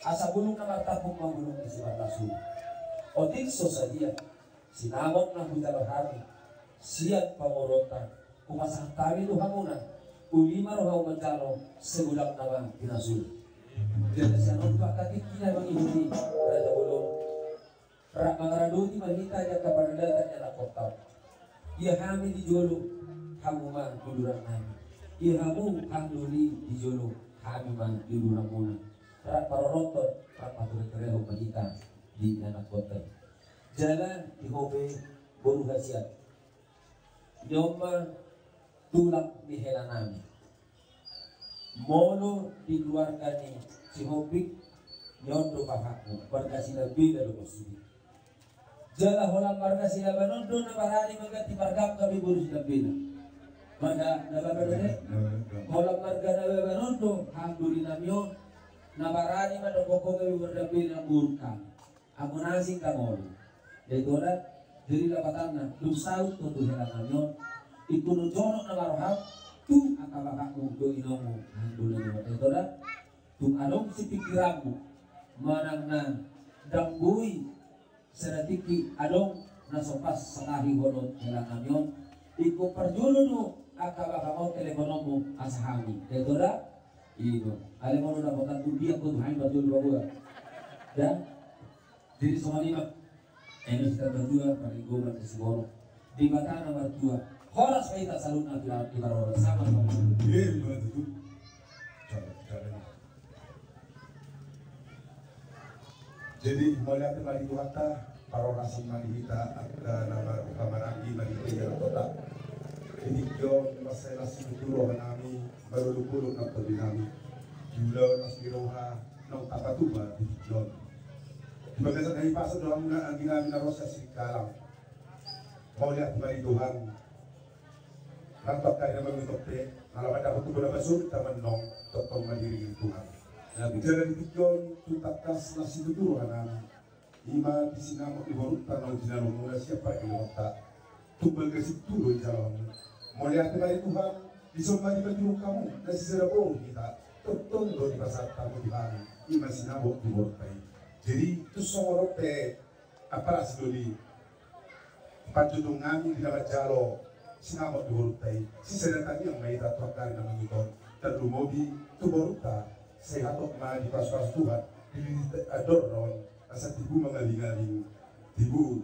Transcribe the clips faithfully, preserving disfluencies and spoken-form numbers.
Asa bulung na martambuk ma bulung ni si Parnasu. Otik so sadia sinamot na hujalo hami sian pamoruonta, hupasahat hami tu hamuna. Uli ma rohamu manjalo, segudang nama di Rasul. Jadi sian on tu angka tingki na mangihut i, Raja Bolon, rap mangaradoti ma hita di angka paradaton ni anak kota. Ia hami di jolo, hamu ma di uduran nami. Ia hamu, hamu di, di jolo, hami ma di uduran muna. Rap parorothon, rap pature-turehon ma hita di anak kota. Jala di ho pe boru hasian. Ni on ma tulang ni hela nami. Molo di keluarga ni si Hopik, ni on do bahatmu, marga Sinambela do bosi. Jala holan marga Silaban on do na barani mangganti marga, gabe boru Sinambela. Marga Nababan on, eh? Holan marga Nababan on do, hamu di nami on, na barani mandok ho gabe boru Sinambela, boru hami. Amu na asing ka molo. Jadi tu da, jadi lapatanna, dung saut ho tu hela nami on, ingkon jonok nama roham tu angka bapakmu dohot inongmu, hamu di nami on. Jadi tu da, tung adong sipikiranmu manang na ndang boi sada tingki adong na so pas satahi ho dohot hela nami on, ingkon parjolo do angka bapakmu telepononmu asa hami. Jadi tu da, i do. Alai molo dapotan tu dia ho tu hami parjolo baboa. Da? Jadi songon i ma. Eme sita martua, paling goman di siborok. Debata na martua. Horas ma hita saluhutna di parorot sama. Jadi mauliate ma di Tuhanta, parhorasan ma di hita angka na marhahamaranggi ma di hita di anak kota. Di tingki on mansai las situtu roha nami, marolopolop nang tondi nami. Di ulaon las ni roha naung tapatupa di tingki on. Di bagasan hahipason do hamuna anggi nami na ro sian Singkalang. Mauliate ma di Tuhan. Nang tu angka ari na mangihut on pe, na laho mandapot tu bona basuta mannong, tongtong ma diiringi Tuhan. Jala di tingki on tung tangkas las situtu roha nami. I ma di sinamot ni borunta naung jinalomuna sian parngoluonta. Tung balga situtu do dijalo hamu. Mauliate ma di Tuhan, dison ma dipaturut hamu na sisada boru hita. Tongtong do dipasahat hamu tu hami, i ma sinamot ni borunta i. Jadi tung songon on pe, apala sidoli, panjujung nami di na manjalo sinamot ni borunta i, sisada tangiang ma hita tu angka ari na mangihut on. Tarlumobi tu borunta, sai hatop ma dipasupasu Tuhan di lili andor on, asa tibu mangabingabing, tibu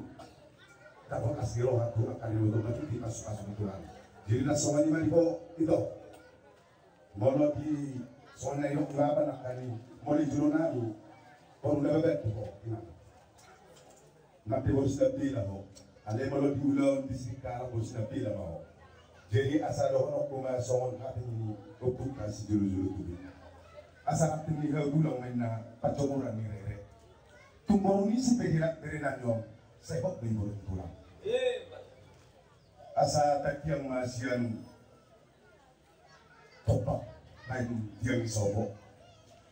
dapot las ni roha tu angka ari na mangihut on, ma tung dipasupasu Tuhan. Jadi na songon i ma di ho, ito. Molo di songon na nidok ni bapa nangkin i, molo di jolo nami, boru Nababan do ho, inang. Nang pe boru Sinambela ho. Alai molo di ulaon di Singkalang boru Sinambela ma ho. Jadi asa dohononku ma songon hata ni ompunta sijolojolo tubu. Asa hata ni hau dulang ma inna, panjomuran ni rere. Tung boru ni si pe hira bere nami on, sai hot do i boru tulang. Asa tangiang ma sian Topak, baen tiang ni sopo.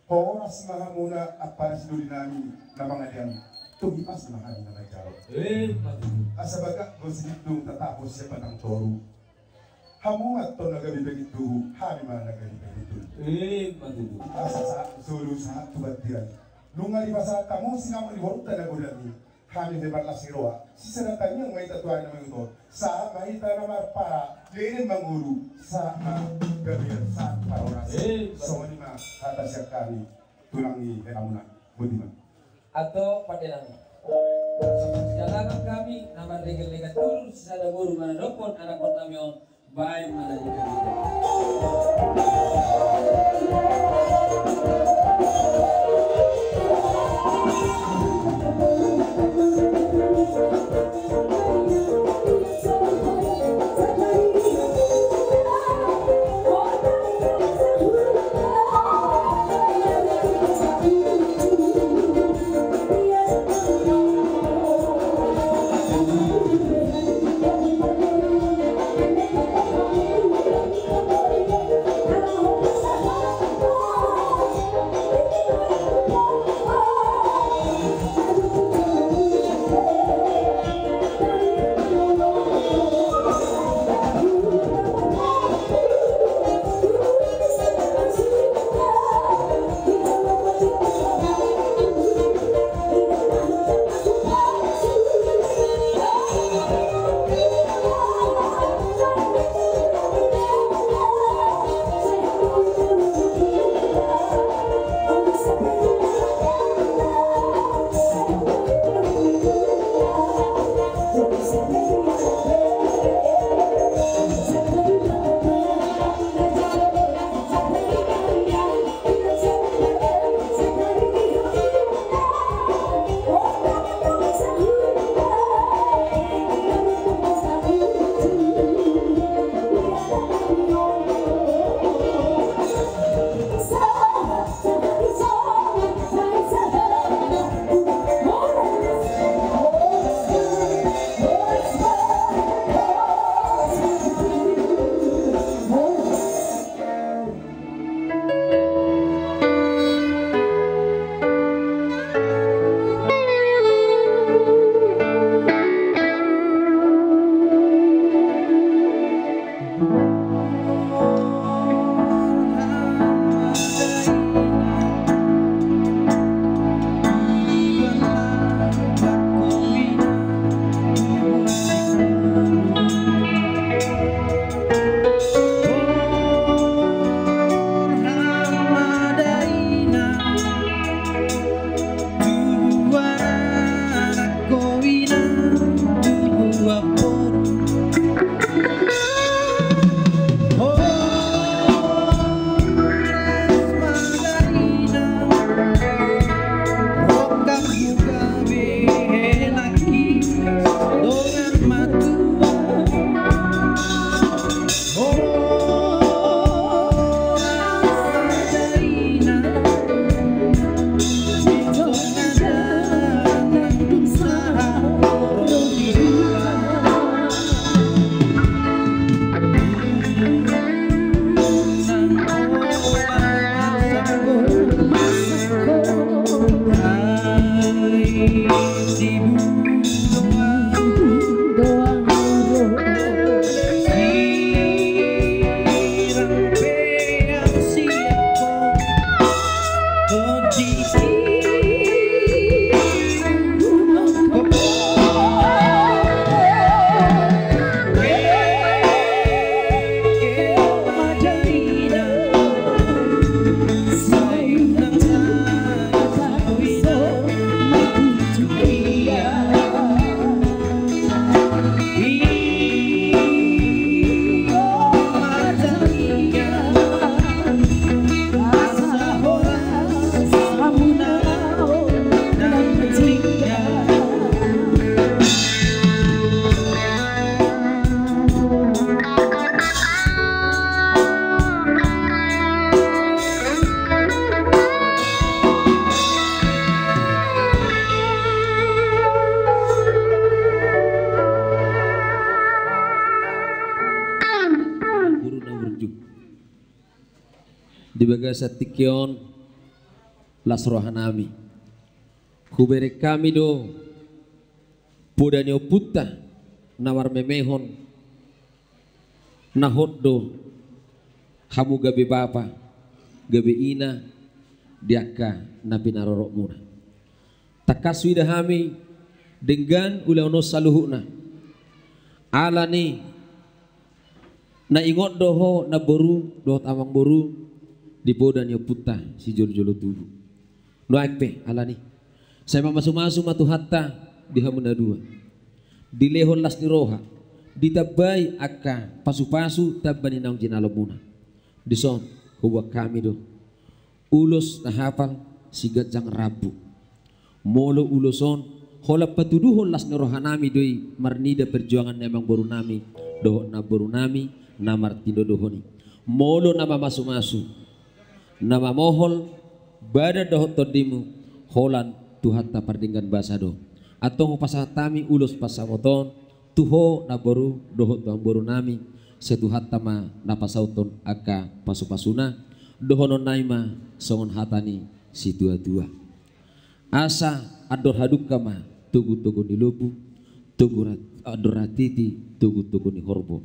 Horas ma hamuna ampara sidoli nami na mangalean, tung hipas ma hami na manjalo. Eh, ima tutu. Asa bagak do sibidung tatapos sian batang toru. Hamu ma antong na gabe panginduk, hami ma na gabe panginduk. Eh, ima tutu. Asa sahat solu sahat tu bontean. Nunga dipasahat hamu sinamot ni borunta na godang i. Hami pe marlas ni roha, sisada tangiang ma hita tu ari na mangihut on. Sahat ma hita na marpara, leleng mangolu, sahat ma gabe, sahat parhorasan. Eh, songon i ma hata sian hami, tulang ni helamuna. Boti ma. Antong pande nami. Sian hami na marlegellegan dulu, sisada boru manadophon anakkon nami on. Baen ma na di kami. Boru na burju. Di bagasan tingki on las rohanami. Hubereng hami do poda ni ompunta na marmemehon, na hot do hamu gabe bapa, gabe ina di angka na pinarorotmuna. Tangkas huida hami denggan ulaon on saluhutna. Alani na ingot do ho namboru dohot amangboru di poda ni ompunta sijolojolo tubu. Nuaeng pe alani, sai mamasumasu ma Tuhanta di hamu na dua. Dilehon las ni roha, ditambai angka pasupasu tamba ni naung jinalomuna. Dison huboan hami do ulos na hapal siganjang rambu. Molo ulos on holan patuduhon las ni rohanami do i marnida perjuangan ni amangborunami dohot namborunami na martinodohon i. Molo na mamasumasu, na mamohol badan dohot tondimu, holan Tuhanta pardenggan basa do. Antong hupasahat hami ulos pansamot on tu ho namboru dohot tu amangborunami, sai Tuhanta ma na pasauthon angka pasupasuna. Dohononnami ma songon hata ni situatua: Asa andor hadungka ma togutogu ni lombu, togu rat-, andor hatiti togutogu ni horbo.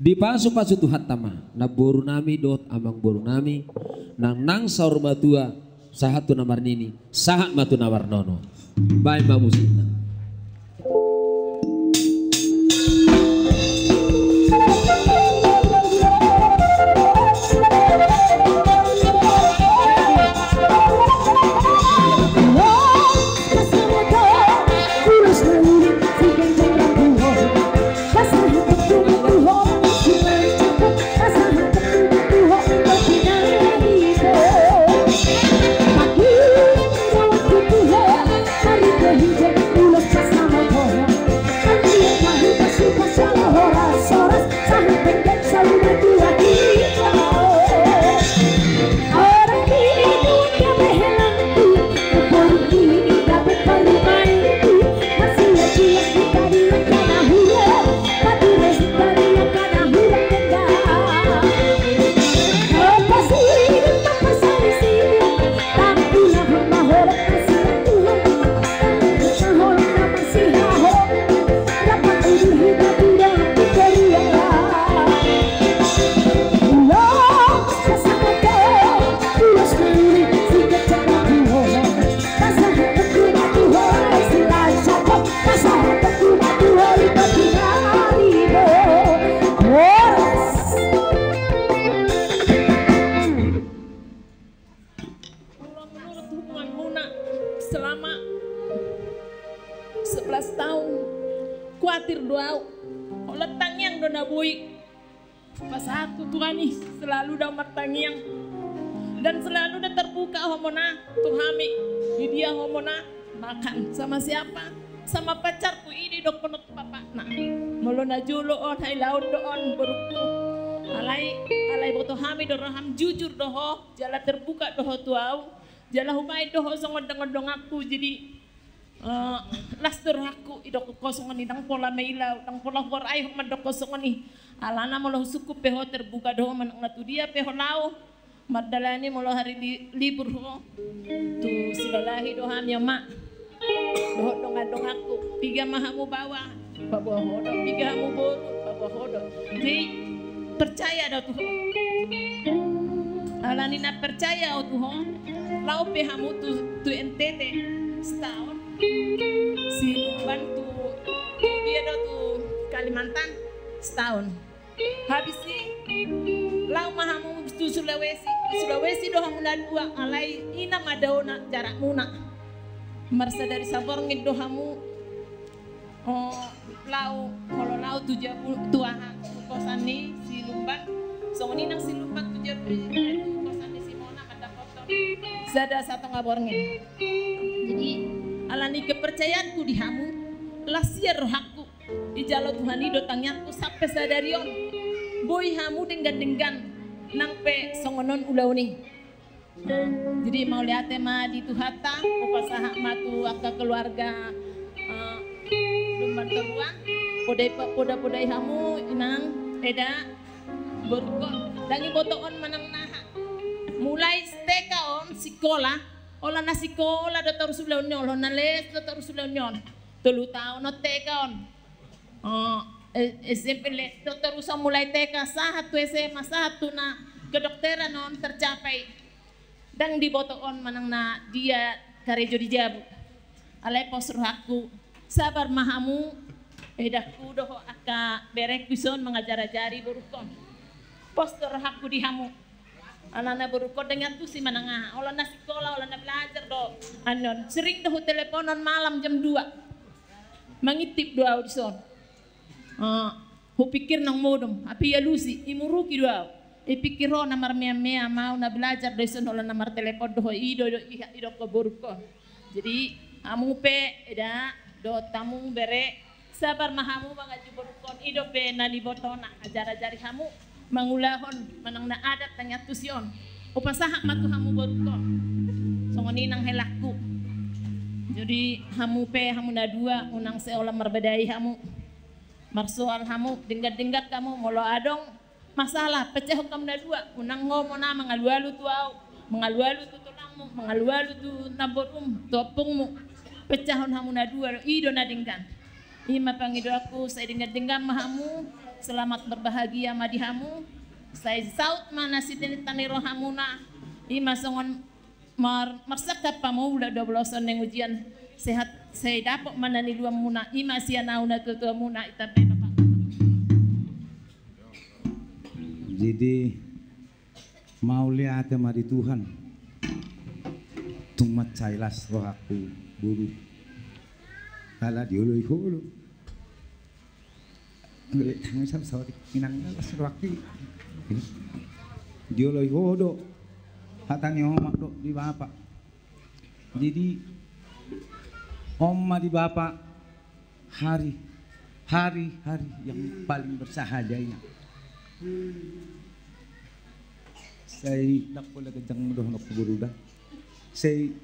Dipasupasu Tuhanta ma namborunami dohot amangborunami nang, nang saur matua sahat tu na marnini, sahat ma tu na marnono. Baen ma musikna. Molo menurut hubunganmuna selama sebelas tahun, kuatir do au. Holan tangiang do na boi hupasahat tu Tuhan i, selalu do au martangiang. Dan selalu do terbuka ho muna tu hami. Di dia ho muna makan, sama siapa? Sama pacarku, i do didokkon on tu bapakna. Molo na jolo on, hailaon do on, borungku. Alai, alai boto hami do roham, jujur do ho, jala terbuka do ho tu au. Jala hubaen do ho songon dongan-donganku, jadi, eh, las do rohangku, didokkon ho songon i, ndang pola mailau, ndang pola huborai ho mandok ho songon i. Alana molo husungkun pe ho, terbuka do ho manang na tu dia pe ho laho. Mardalani molo hari li-, libur ho, tu Silalahi do hami, Ama, dohot dongan-donganku. Piga ma hamu baoa, paboa ho do. Piga hamu boru, paboa ho do. Jadi percaya do au tu ho. Alani na percaya au tu ho, Laho pe hamu tu, tu N T T, setaon. Si Lumban tu, tu dia do, tu Kalimantan, setaon. Habis i, laho ma hamu tu Sulawesi. Tu Sulawesi do hamu na dua, alai ina ma daona jarakmuna. Marsadari saborngin do hamu. O, laho, molo laho tu jabu, tu aha, tu kosan ni si Lumban. Songon i nang si Lumban tu jabu, tu kosan ni si Mona, mandapothon sada satonga borngin. Jadi, ala ni kepercayaanku di hamu, las ia rohangku. Dijalo Tuhan i do tangiangku sampe sadari on. Boi hamu denggan-denggan, nang pe songon on ulaon i. Jadi mauliate ma di Tuhanta, hupasahat ma tu angka keluarga, eh, Lumban Toruan, podai, poda-podai hamu, inang, eda, borukon. Ndang diboto on manang na aha. Mulai T K on, sikola, holan na sikola do torus ulaon ni on, holan na les do torus ulaon ni on. Tolu taon on T K on. O, e-, S M P les do torus on mulai T K sahat tu S M A, sahat tu na kedokteran on tercapai. Ndang diboto on manang na dia karejo di jabu. Alai pos rohangku, sabar ma hamu, edangku dohot angka berengku ison mangajar-ajari borukon. Pos do rohangku di hamu. Alana borukon ndang diantusi manang aha, holan na sikola, holan na belajar do. Annon, sering do huteleponon malam jam dua. Mangintip do au dison. Eh, hupikir naung modom, hape dialusi, imuruki do au. Ipikir ho na marmea-mea, ma au na belajar do ison holan na martelepon do ho, i do, do, i, i do ho borukon. Jadi, hamu pe, eda, dohot hamu bere, sabar ma hamu mangaji borukon, i dope na nibotona, ajar-ajari hamu, mangulahon, manang na adat tangiang tusi on. Hupasahat ma tu hamu borukon. Songon i nang helangku. Jadi, hamu pe, hamu na dua, unang seolah marbadai hamu. Marsoal hamu, denggan-denggan hamu, molo adong, masalah, pecahon hamu na dua, unang ho Mona mangalualu tu au, mangalualu tu tulangmu, mangalualu tu namborum, tu ompungmu. Pecahon hamu na dua, i do na denggan. I ma pangidoanku, sai denggan-denggan ma hamu, selamat berbahagia ma di hamu, sai saut ma na sitinta ni rohamuna, i ma songon mar-, marsangkap pamoula dua belas on naeng ujian, sehat, sai dapot ma na niluanmuna, i ma sian au na tuatuamuna, i tambai Bapa. Jadi, mauliate ma di Tuhan. Tung mansai las rohangku boru. Ala dioloi ho do. Tangi sama saotik inang las rohangki. Dioloi ho do. Hata ni omak dohot di bapa. Jadi, on ma di bapa. Hari, hari, hari yang paling bersahaja, inang. Sai ndang pola ganjang dohononku boru da. Sai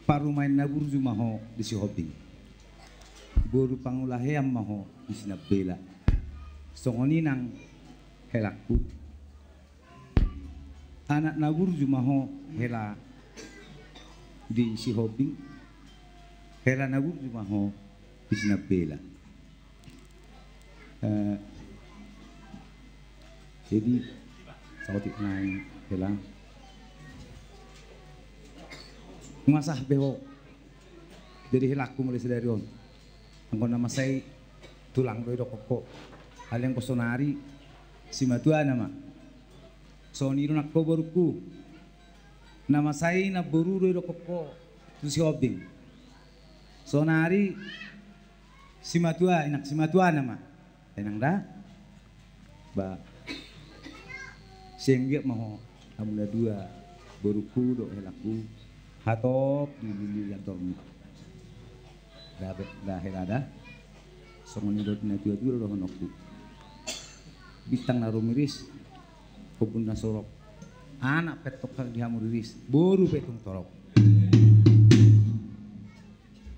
parumaen na burju ma ho di Sihombing. Boru pangulahean ma ho di Sinambela. Songon i nang helangku. Anak na burju ma ho hela di Sihombing, hela na burju ma ho di Sinambela. Eh, jadi, saotik nai hela. Nunga sah be ho. Jadi helangku mulai sadari on. Anggo na masa i tulang do idokkon ho. Alai anggo sonari simatuana ma. Songon i do nang ho borungku. Na masa i namboru do idokkon ho tu Sihombing. Sonari simatua, inang simatuana ma. Inang da. Ba. Sai anggiat ma ho hamu na dua borungku dohot helangku hatop di lilian tormu. Da, da hela da. Songon i dohot na tuatua do dohononku. Bintang na rumiris, ombun na sorop. Anak pe tongtong di hamu riris, boru pe tung torop.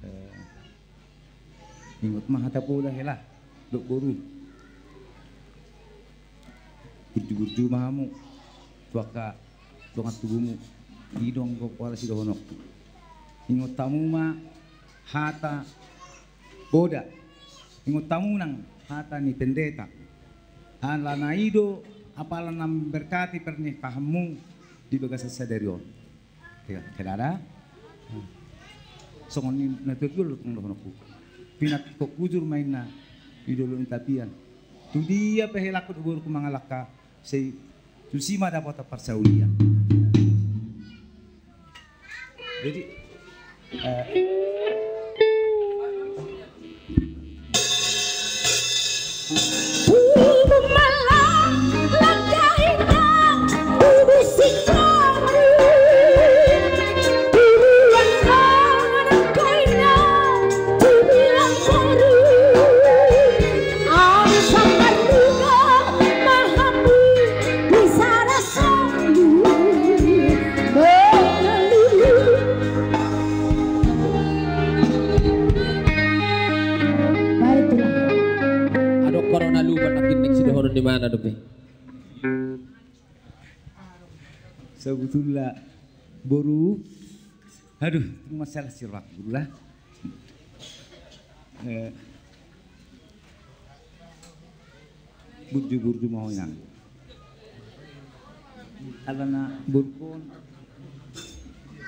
Eh, ingot ma hata poda hela dohot boru. Burju-burju ma hamu tu angka dongan tubumu. I do anggo pola sidohononku. Ingot hamu ma hata poda. Ingot hamu nang hata ni pendeta. Alana i do apala na memberkati pernikahanmu di bagasan sadari on. Hela da. Songon i na tuatua do tong dohononku. Pinantikhon hujur ma inna di dolok ni tapian. Tudia pe helangku dohot borungku mangalangka, sai tusi ma dapotan parsaulian. Jadi, eh, adong corona lupa, tapi ning sidohonon di mana dope. Sebetulna boru, aduh, masalah sirwak boru lah. Eh, burju-burju ma ho inang. Alana borungkon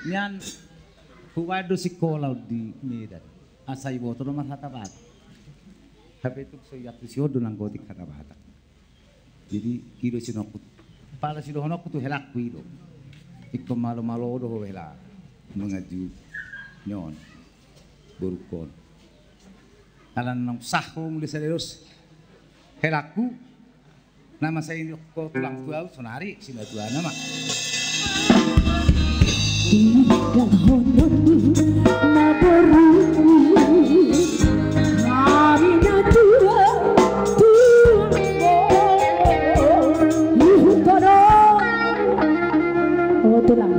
nian hubaen do sikola di Medan. Asa iboto do marhata Batak. Hape tung so iantusi on do nang gotik hata Batak. Jadi i do sidohononku. Pala sidohononku tu helangku i do. Ingkon malo-malo do ho hela manganju ni on. Borungkon. Alana naung sah ho mule sada dos helangku. Na masa i ho tulang tu au, sonari simatuana ma. Ingkon dohononmu ma boru, ari na tua, tua. Ihuthon do. O tulang.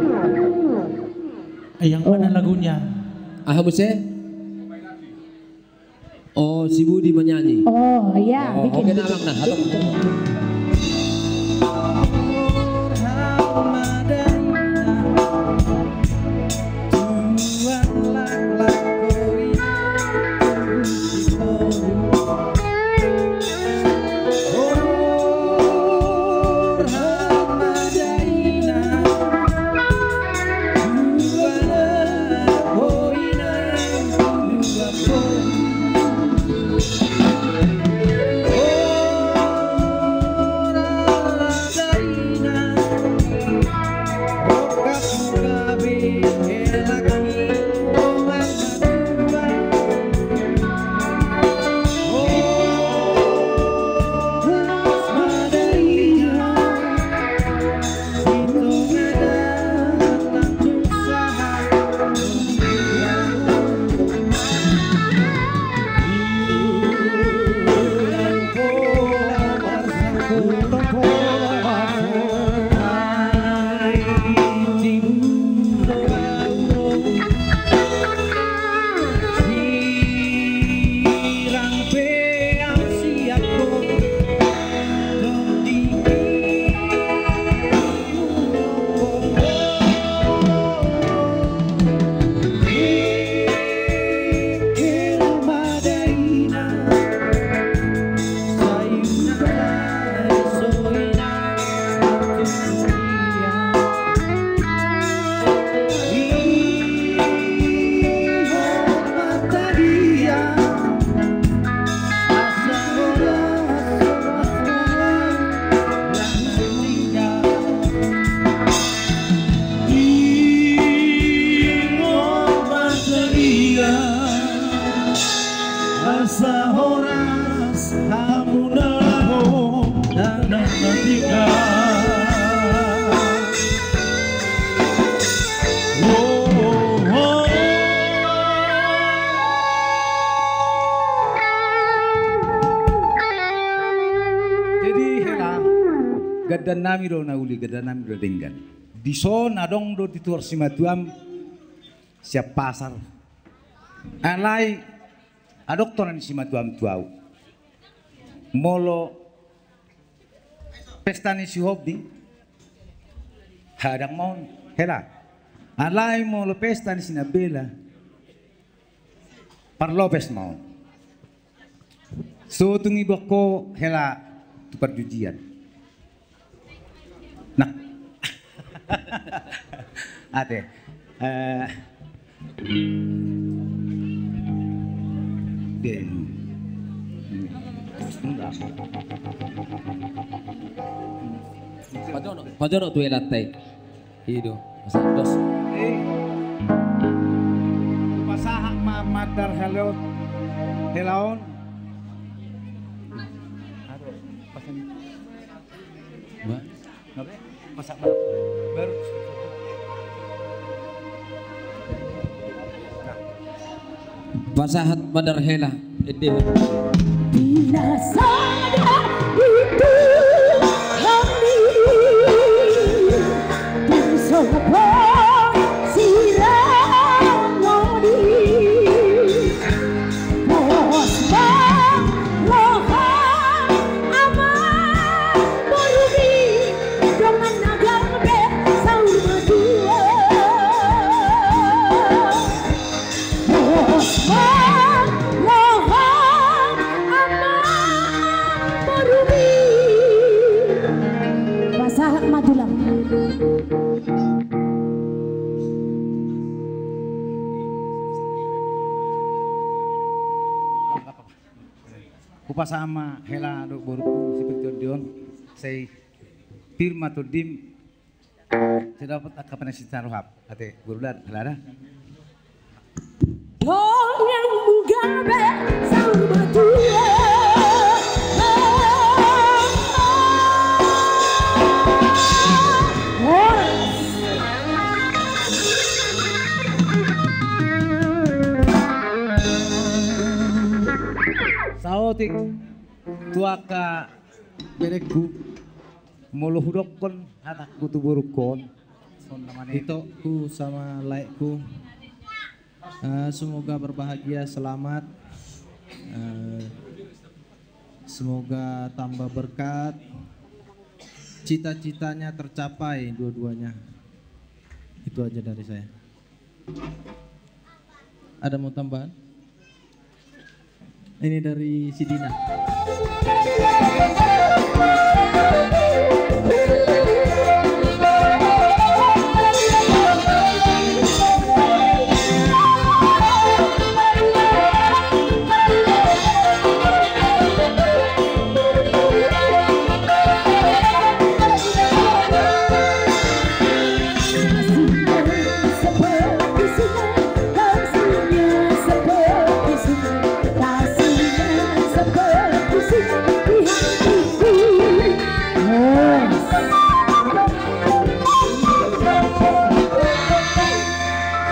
Yang mana lagunya? Aha muse? Oh, si Budi menyanyi. Oh, iya, oh, bikin, oke, bikin. Nah, Bang, nah, atau asa horas hamu na ro, anak matika. Oh, oh, oh. Jadi hela, gandan nami do na uli, gandan nami do denggan. Dison adong do di tuor simatuam sian pasar. Alai adong tona ni simatuam tu au. Molo pesta ni si Hobi, hadang ma on, hela. Alai molo pesta ni si Nabela, parlopes ma on. So tung iboan ho hela tu parjujian. Nah. Ate. Eh. Pajonok, pajonok tu hela ta i. I do, pasahat dos. Eh, pasahat ma mandar hela on. Hela on. Ba? Pasahat ma. Baru. Pasahat mandar hela, ende. Di na sada di Tuhan i, tung so boi sirang on i. Pos ma roha amang borumi, dongan na gabe saur matua. Pos ma roha amang borumi. Pasahat ma tulang. Hupasahat ma hela dohot borungku, seperti on di on, sai pir ma tondim. Sai dapot angka panasihat na roham. Ate, boru dan, hela da. Dongan gabe saur matua. Saotik tu angka berengku, molo hudokkon hatangku tu borungkon, itokku sama laekku, eh, semoga berbahagia, selamat, eh, semoga tambah berkat, cita-citanya tercapai dua-duanya. Itu aja dari saya. Ada mau tambahan? Ini dari si Dina.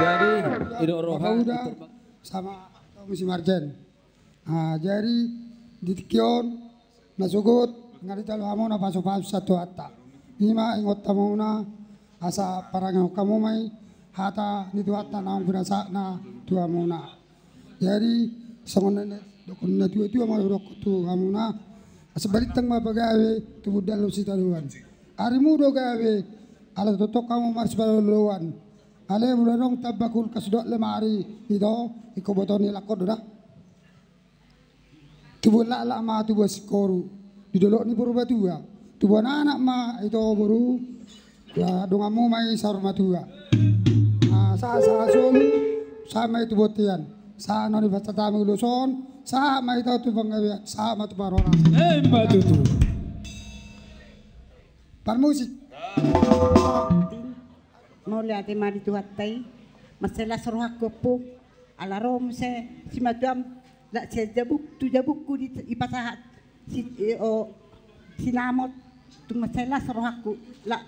Jadi, idok roha, Uda, sama Tommy Simarjen. Ah, jadi di tingki on, na sogot, nga ditalu hamu na pasu-pasu sian Tuhanta. Ima ingot hamuna, asa parangehon hamu ma i hata ni Tuhanta naung pinasahatna tu hamuna. Jadi, songon na nidokkon na tua-tua ma hudokkon tu hamuna, asa balintang ma pagabe, tubu dalan sitadoan. Arimu do gabe, ala tongtong hamu marsipaloloan. Alai molo adong tamba kulkas dohot lemari, ito, ingkon boto ni lakkon do da. Tubuan laklak ma tubuan singkoru di dolok ni Purbatua. Tubuan anak ma ito boru, donganmu ma i saur matua. Sahat-sahat solu, sahat ma i tu bontean. Sahat na nipasahat hami ulos on, sahat ma ito tu panggabean, sahat ma tu parhorasan. Ima tutu. Parmusik. Mauliate ma di Tuhanta i, mansai las rohangku, Ompu, ala ro muse simatuam, lak sian jabuk tu jabukku dipasahat sinamot, tung mansai las rohangku, lak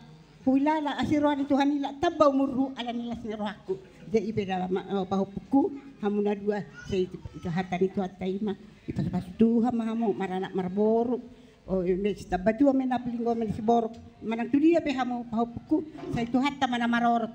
huila lak asi roha ni Tuhan i, lak tamba umurhu ala ni las ni rohangku. Jadi i pe da pahompungku, hamu na dua, sai hata ni Tuhanta i ma, dipasu-pasu Tuhan ma hamu maranak marboru. O, ima sitamba tua ma na pulinggo ma na siborok. Manang tu dia pe hamu pahompungku, sai Tuhanta ma na marorot.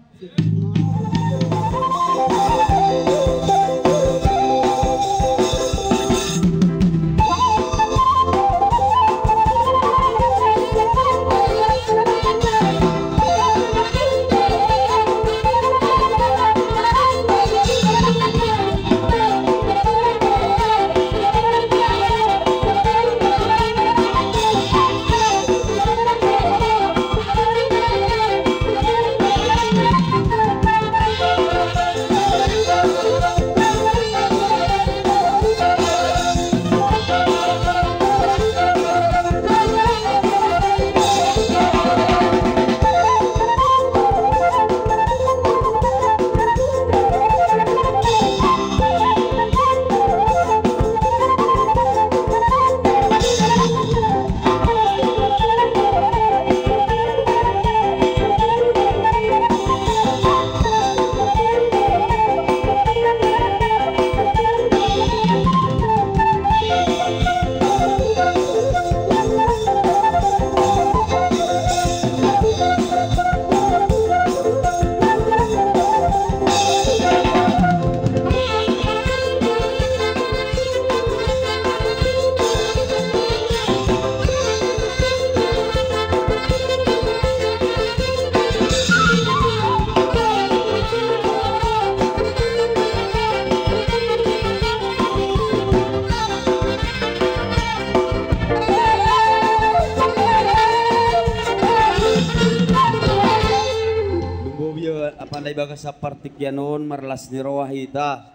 Sapartingkian on marlas ni roha hita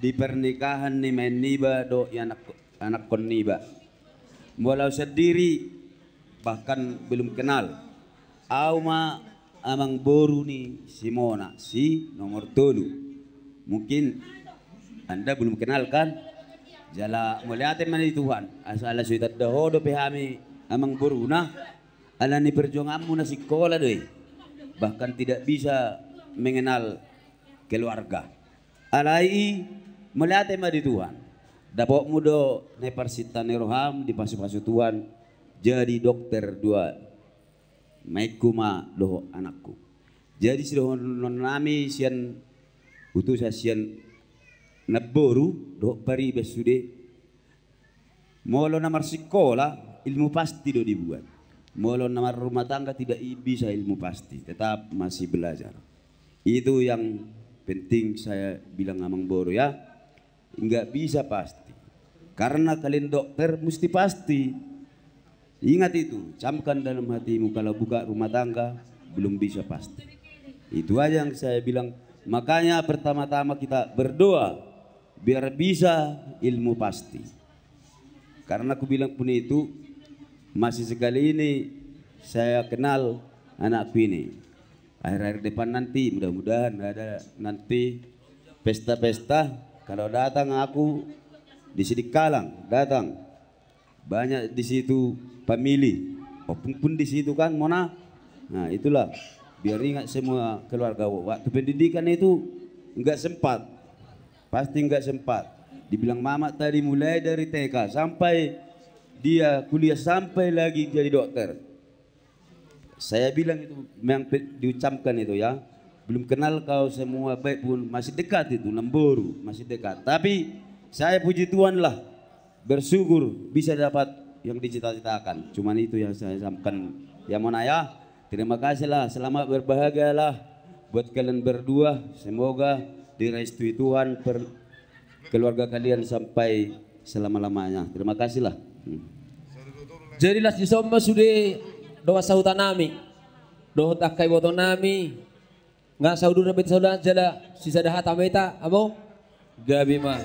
di pernikahan ni maen niba dohot i anak, anakkon niba. Molo au sandiri bahkan belum kenal. Au ma amang boru ni si Mona, si nomor tolu. Mungkin Anda belum kenal kan? Jala mauliate ma di Tuhan, asal so ditanda ho dope hami amang boruna, ala ni perjuanganmu na sikola do i. Bahkan tidak bisa mengenal keluarga. Alai i, mauliate ma di Tuhan. Dapotmu do na parsinta ni roham, dipasupasu Tuhan, jadi dokter dua maenku ma dohot anakku. Jadi sidohonon nami sian utusan sian namboru dohot pariban sude. Molo na marsikola, ilmu pasti do dibuat. Molo na marrumah tangga tidak i-, bisa ilmu pasti, tetap masih belajar. Itu yang penting saya bilang amang boru ya. Nggak bisa pasti. Karena kalian dokter mesti pasti. Ingat itu, camkan dalam hatimu, kalau buka rumah tangga belum bisa pasti. Itu aja yang saya bilang. Makanya pertama-tama kita berdoa biar bisa ilmu pasti. Karena aku bilang pun itu, masih sekali ini saya kenal anakku ini. Akhir-akhir depan nanti, mudah-mudahan ada nanti pesta-pesta, kalau datang aku di Sidikalang, datang. Banyak di situ family. Ompung pun di situ kan, Mona. Nah, itulah. Biar ingat semua keluarga. Waktu pendidikan itu nggak sempat. Pasti nggak sempat. Dibilang mama tadi, mulai dari T K sampai dia kuliah, sampai lagi jadi dokter. Saya bilang itu memang pe-, diucapkan itu ya. Belum kenal kau semua baik pun masih dekat itu, namboru, masih dekat. Tapi saya puji Tuhan lah, bersyukur bisa dapat yang dicita-citakan. Cuman itu yang saya sampaikan ya, Mona ya. Terima kasih lah, selamat berbahagialah buat kalian berdua. Semoga direstui Tuhan per-, keluarga kalian sampai selama-lamanya. Terima kasih lah. Hmm. Jadi las dison ma sude dongan sahuta nami dohot angka iboto nami. Nga saudura bet saudara jala sisada hata ma hita, amo? Gabe ma.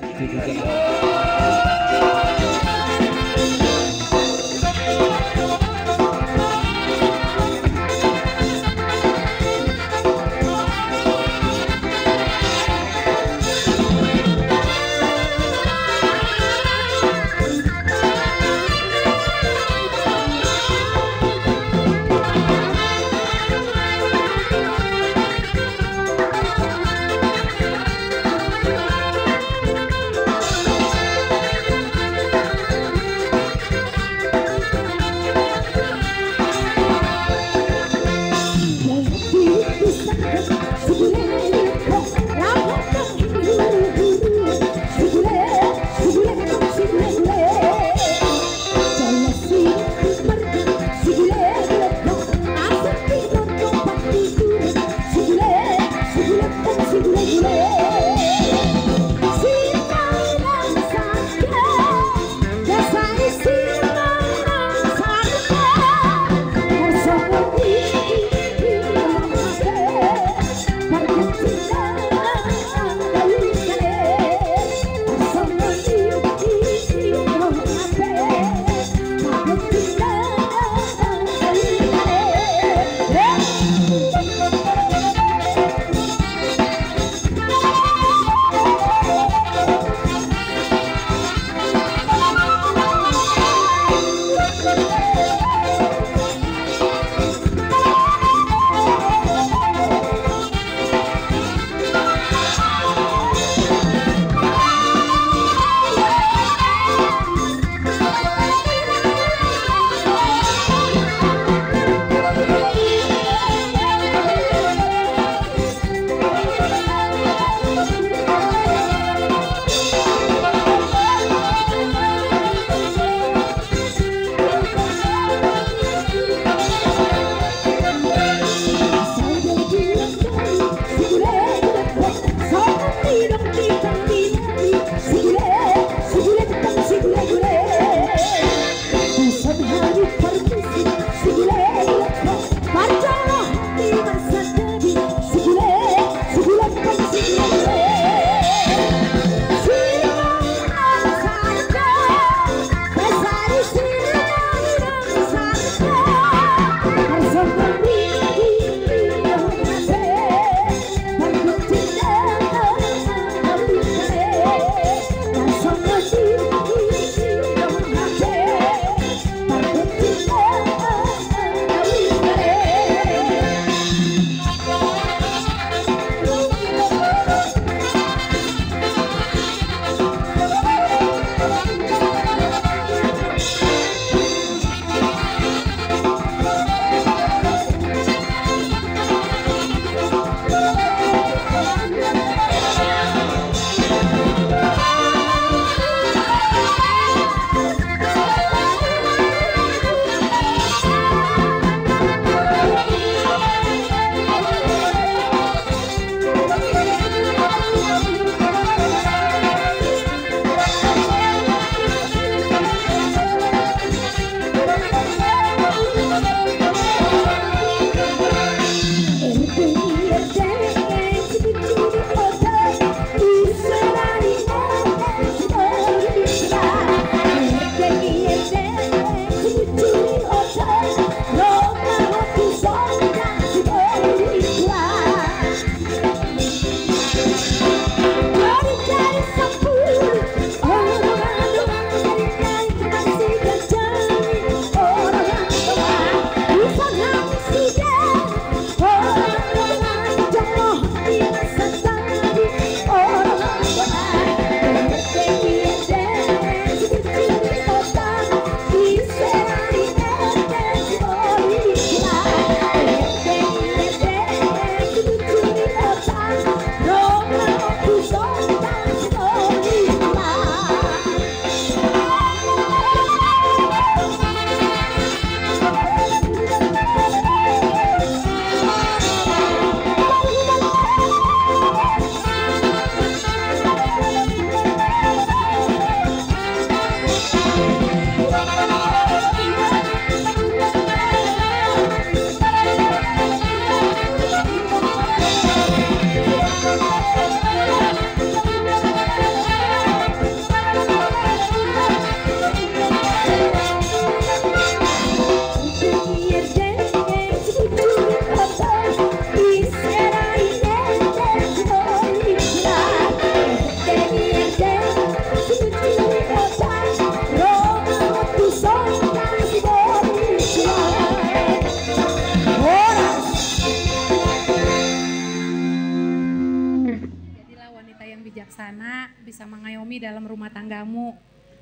Bijaksana, bisa mengayomi dalam rumah tanggamu.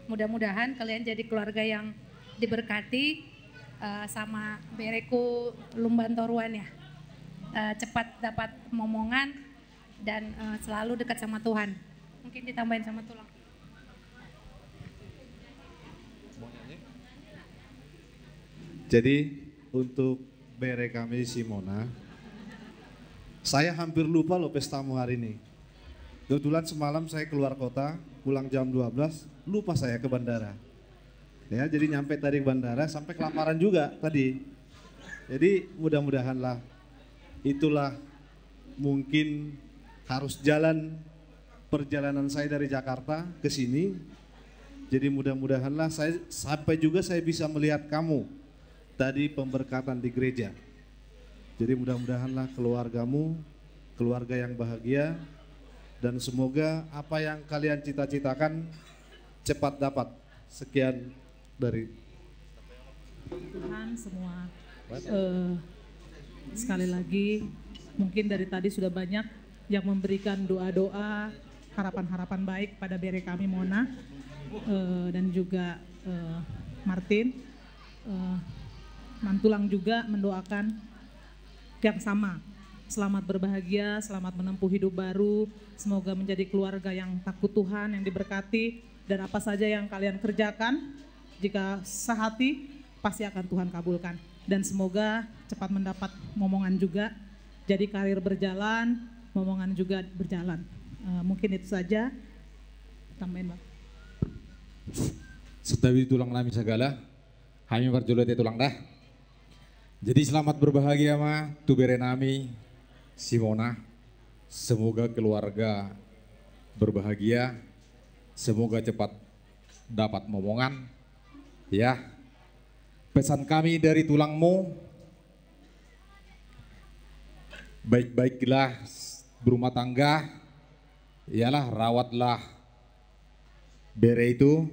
Mudah-mudahan kalian jadi keluarga yang diberkati, eh, sama bereku Lumban Toruan ya. Eh, cepat dapat momongan dan, eh, selalu dekat sama Tuhan. Mungkin ditambahin sama tulang. Jadi, untuk bere kami si Mona, saya hampir lupa loh pestamu hari ini. Kebetulan semalam saya keluar kota, pulang jam dua belas, lupa saya ke bandara. Ya, jadi nyampe tadi ke bandara, sampai kelaparan juga tadi. Jadi, mudah-mudahanlah itulah mungkin harus jalan perjalanan saya dari Jakarta ke sini. Jadi, mudah-mudahanlah saya sampai juga saya bisa melihat kamu tadi pemberkatan di gereja. Jadi, mudah-mudahanlah keluargamu keluarga yang bahagia, dan semoga apa yang kalian cita-citakan cepat dapat. Sekian dari Tuhan semua. Eh, sekali lagi, mungkin dari tadi sudah banyak yang memberikan doa-doa, harapan-harapan baik pada bere kami Mona, eh, dan juga, eh, Martin. Eh, Mantulang juga mendoakan yang sama. Selamat berbahagia, selamat menempuh hidup baru. Semoga menjadi keluarga yang takut Tuhan, yang diberkati. Dan apa saja yang kalian kerjakan, jika sehati, pasti akan Tuhan kabulkan. Dan semoga cepat mendapat momongan juga. Jadi karir berjalan, momongan juga berjalan. Eh, mungkin itu saja. Tambahin, Bang. Santabi tulang nami sagala. Hami parjolo ate tulang da. Jadi selamat berbahagia ma tu bere nami si Mona. Semoga keluarga berbahagia. Semoga cepat dapat momongan. Ya. Pesan kami dari tulangmu, baik-baiklah berumah tangga, ialah rawatlah bere itu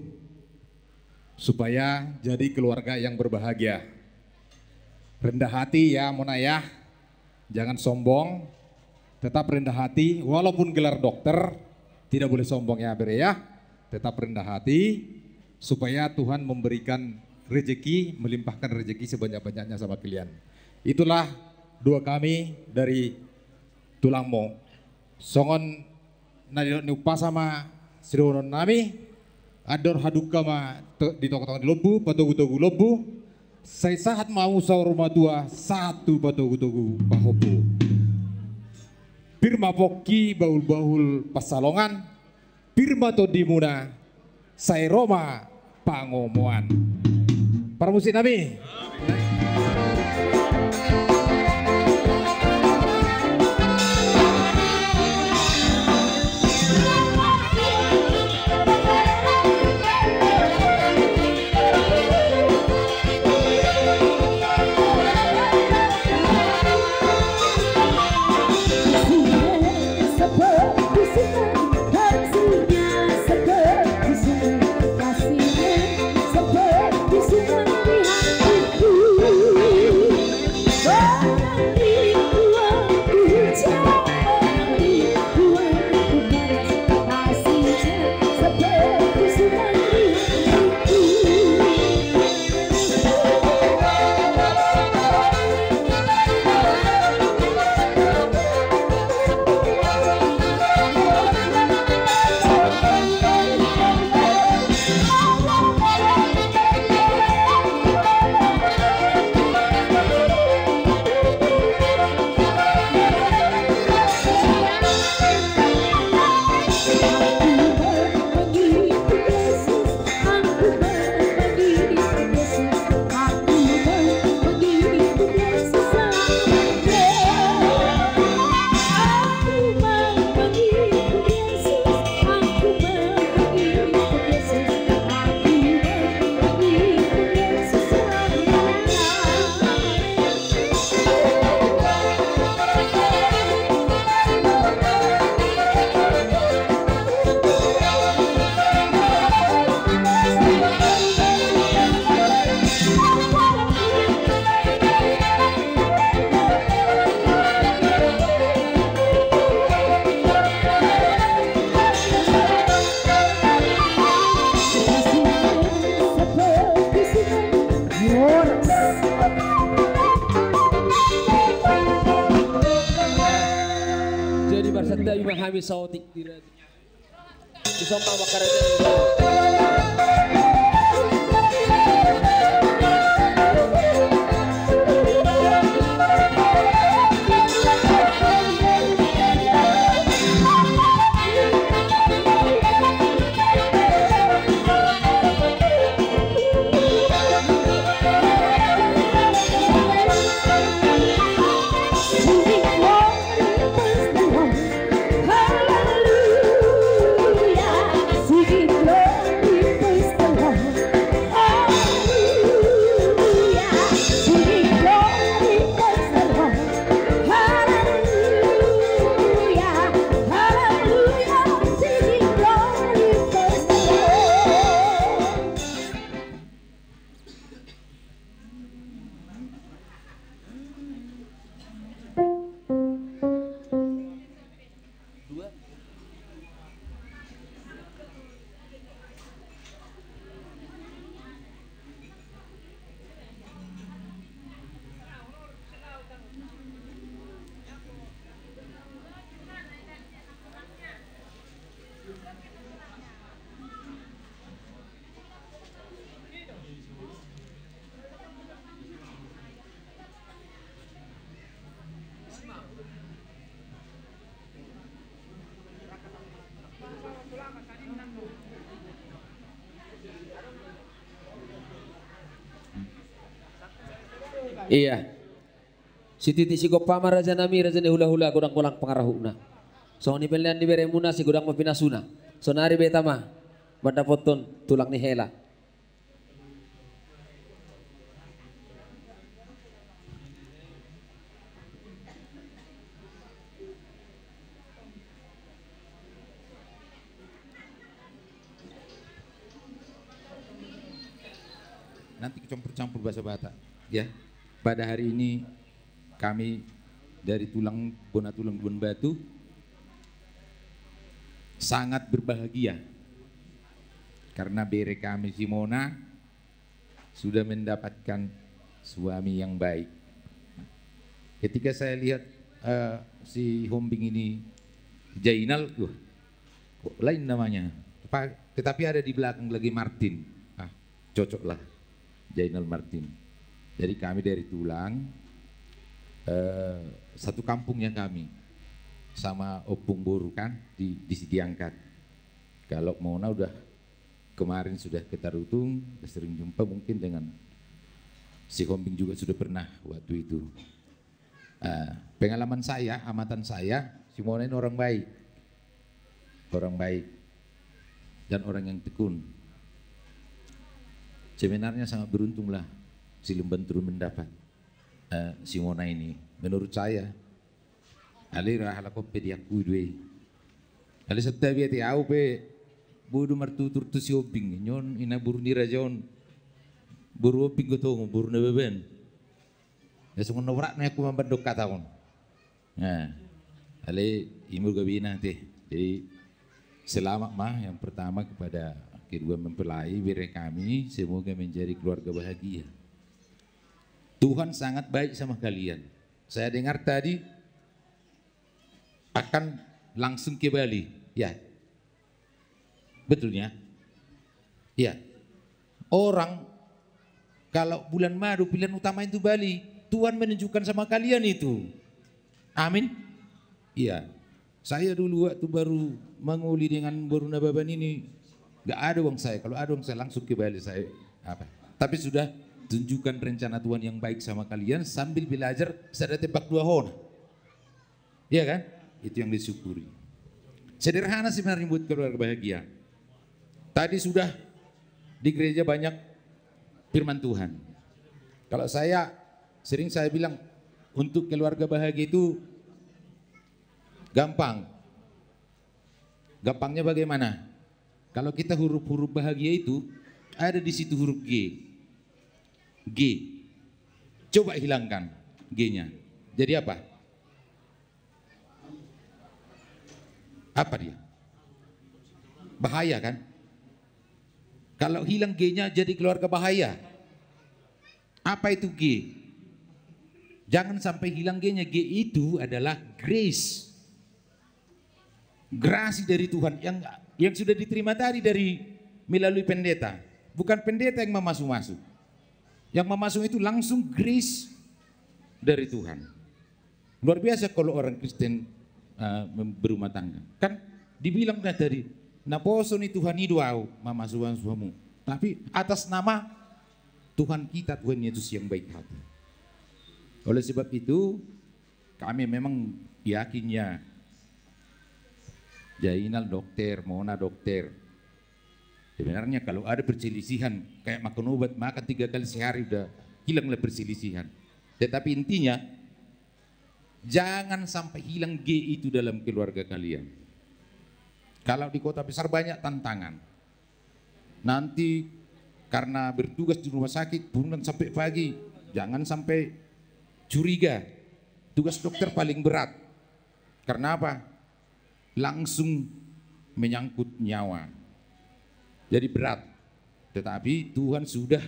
supaya jadi keluarga yang berbahagia. Rendah hati ya, Mona ya. Jangan sombong. Tetap rendah hati, walaupun gelar dokter, tidak boleh sombong ya, bere ya. Tetap rendah hati, supaya Tuhan memberikan rezeki, melimpahkan rezeki sebanyak-banyaknya sama kalian. Itulah doa kami dari tulangmu. Songon na nidok ni umpasa ma sidohonon nami, andor hadungka ma to-, di tongatonga ni lombu, patogutogu lombu, sai sahat ma hamu saur matua, sahat tu patogutogu pahompu. Pir ma pongki bahulbahul pansalongan, pir ma tondimuna, sai ro ma pangomoan. Parmusik nami. Saotik di raja. Di somba mangkaraja. Iya. Sititi sigompa ma rajanami, raja ni hulahula, godang holan pangarahutna. Songon i pe lean ni beremuna, sigodang ma pinasuna. Saonari be tama mandapothon tulang ni hela. Nanti campur-campur bahasa Batak, ya. Pada hari ini kami dari tulang, bona tulang Tuan Batu sangat berbahagia karena bere kami si Mona sudah mendapatkan suami yang baik. Ketika saya lihat, eh, si Hombing ini, Jainal, wah, kok lain namanya. Tetapi ada di belakang lagi Martin. Ah, cocoklah Jainal Martin. Jadi kami dari tulang, eh, satu kampungnya kami sama Ompung Boru kan di, di Sigiangkat. Kalau Mona udah kemarin sudah ke Tarutung, sering jumpa mungkin dengan si Hombing juga sudah pernah waktu itu. Eh, pengalaman saya, amatan saya, si Mona ini orang baik. Orang baik. Dan orang yang tekun. Sebenarnya sangat beruntunglah si Lumban Turun mendapat, eh, si Mona ini. Menurut saya, alai ra halak on pe diakui do i. Alai santabi ate au pe boi do martutur tu si Hombing. Nion ina boru ni raja on. Boru Hombing do tong, boru Nababan. Ya songon na borat ma nian au mambaen hata on. Nah, alai ima gabe na ate. Jadi selamat ma yang pertama kepada kedua mempelai bere kami, semoga menjadi keluarga bahagia. Tuhan sangat baik sama kalian. Saya dengar tadi akan langsung ke Bali. Ya. Betulnya? Iya. Orang kalau bulan madu pilihan utama itu Bali. Tuhan menunjukkan sama kalian itu. Amin. Iya. Saya dulu waktu baru mangoli dengan boru Nababan ini, nggak ada uang saya. Kalau ada uang saya langsung ke Bali saya apa. Tapi sudah tunjukkan rencana Tuhan yang baik sama kalian sambil belajar sada tembak dua hona. Iya kan? Itu yang disyukuri. Sederhana sebenarnya buat keluarga bahagia. Tadi sudah di gereja banyak firman Tuhan. Kalau saya sering saya bilang untuk keluarga bahagia itu gampang. Gampangnya bagaimana? Kalau kita huruf-huruf bahagia itu ada di situ huruf G. G. Coba hilangkan G-nya. Jadi apa? Apa dia? Bahaya kan? Kalau hilang G-nya jadi keluarga bahaya. Apa itu G? Jangan sampai hilang G-nya. G itu adalah grace. Gerasi dari Tuhan yang yang sudah diterima tadi dari melalui pendeta. Bukan pendeta yang memasu-masu. Yang memasu itu langsung grace dari Tuhan. Luar biasa kalau orang Kristen, eh, mem- berumah tangga. Kan dibilang dah tadi, naposo ni Tuhan i do ahu mamasu-masu hamu. Tapi atas nama Tuhan kita, Tuhan Yesus yang baik hati. Oleh sebab itu, kami memang yakinnya Jainal dokter, Mona dokter. Sebenarnya kalau ada perselisihan, kayak makan obat, makan tiga kali sehari udah hilanglah perselisihan. Tetapi intinya, jangan sampai hilang G itu dalam keluarga kalian. Kalau di kota besar banyak tantangan. Nanti karena bertugas di rumah sakit, pulang sampai pagi, jangan sampai curiga. Tugas dokter paling berat. Karena apa? Langsung menyangkut nyawa. Jadi berat. Tetapi Tuhan sudah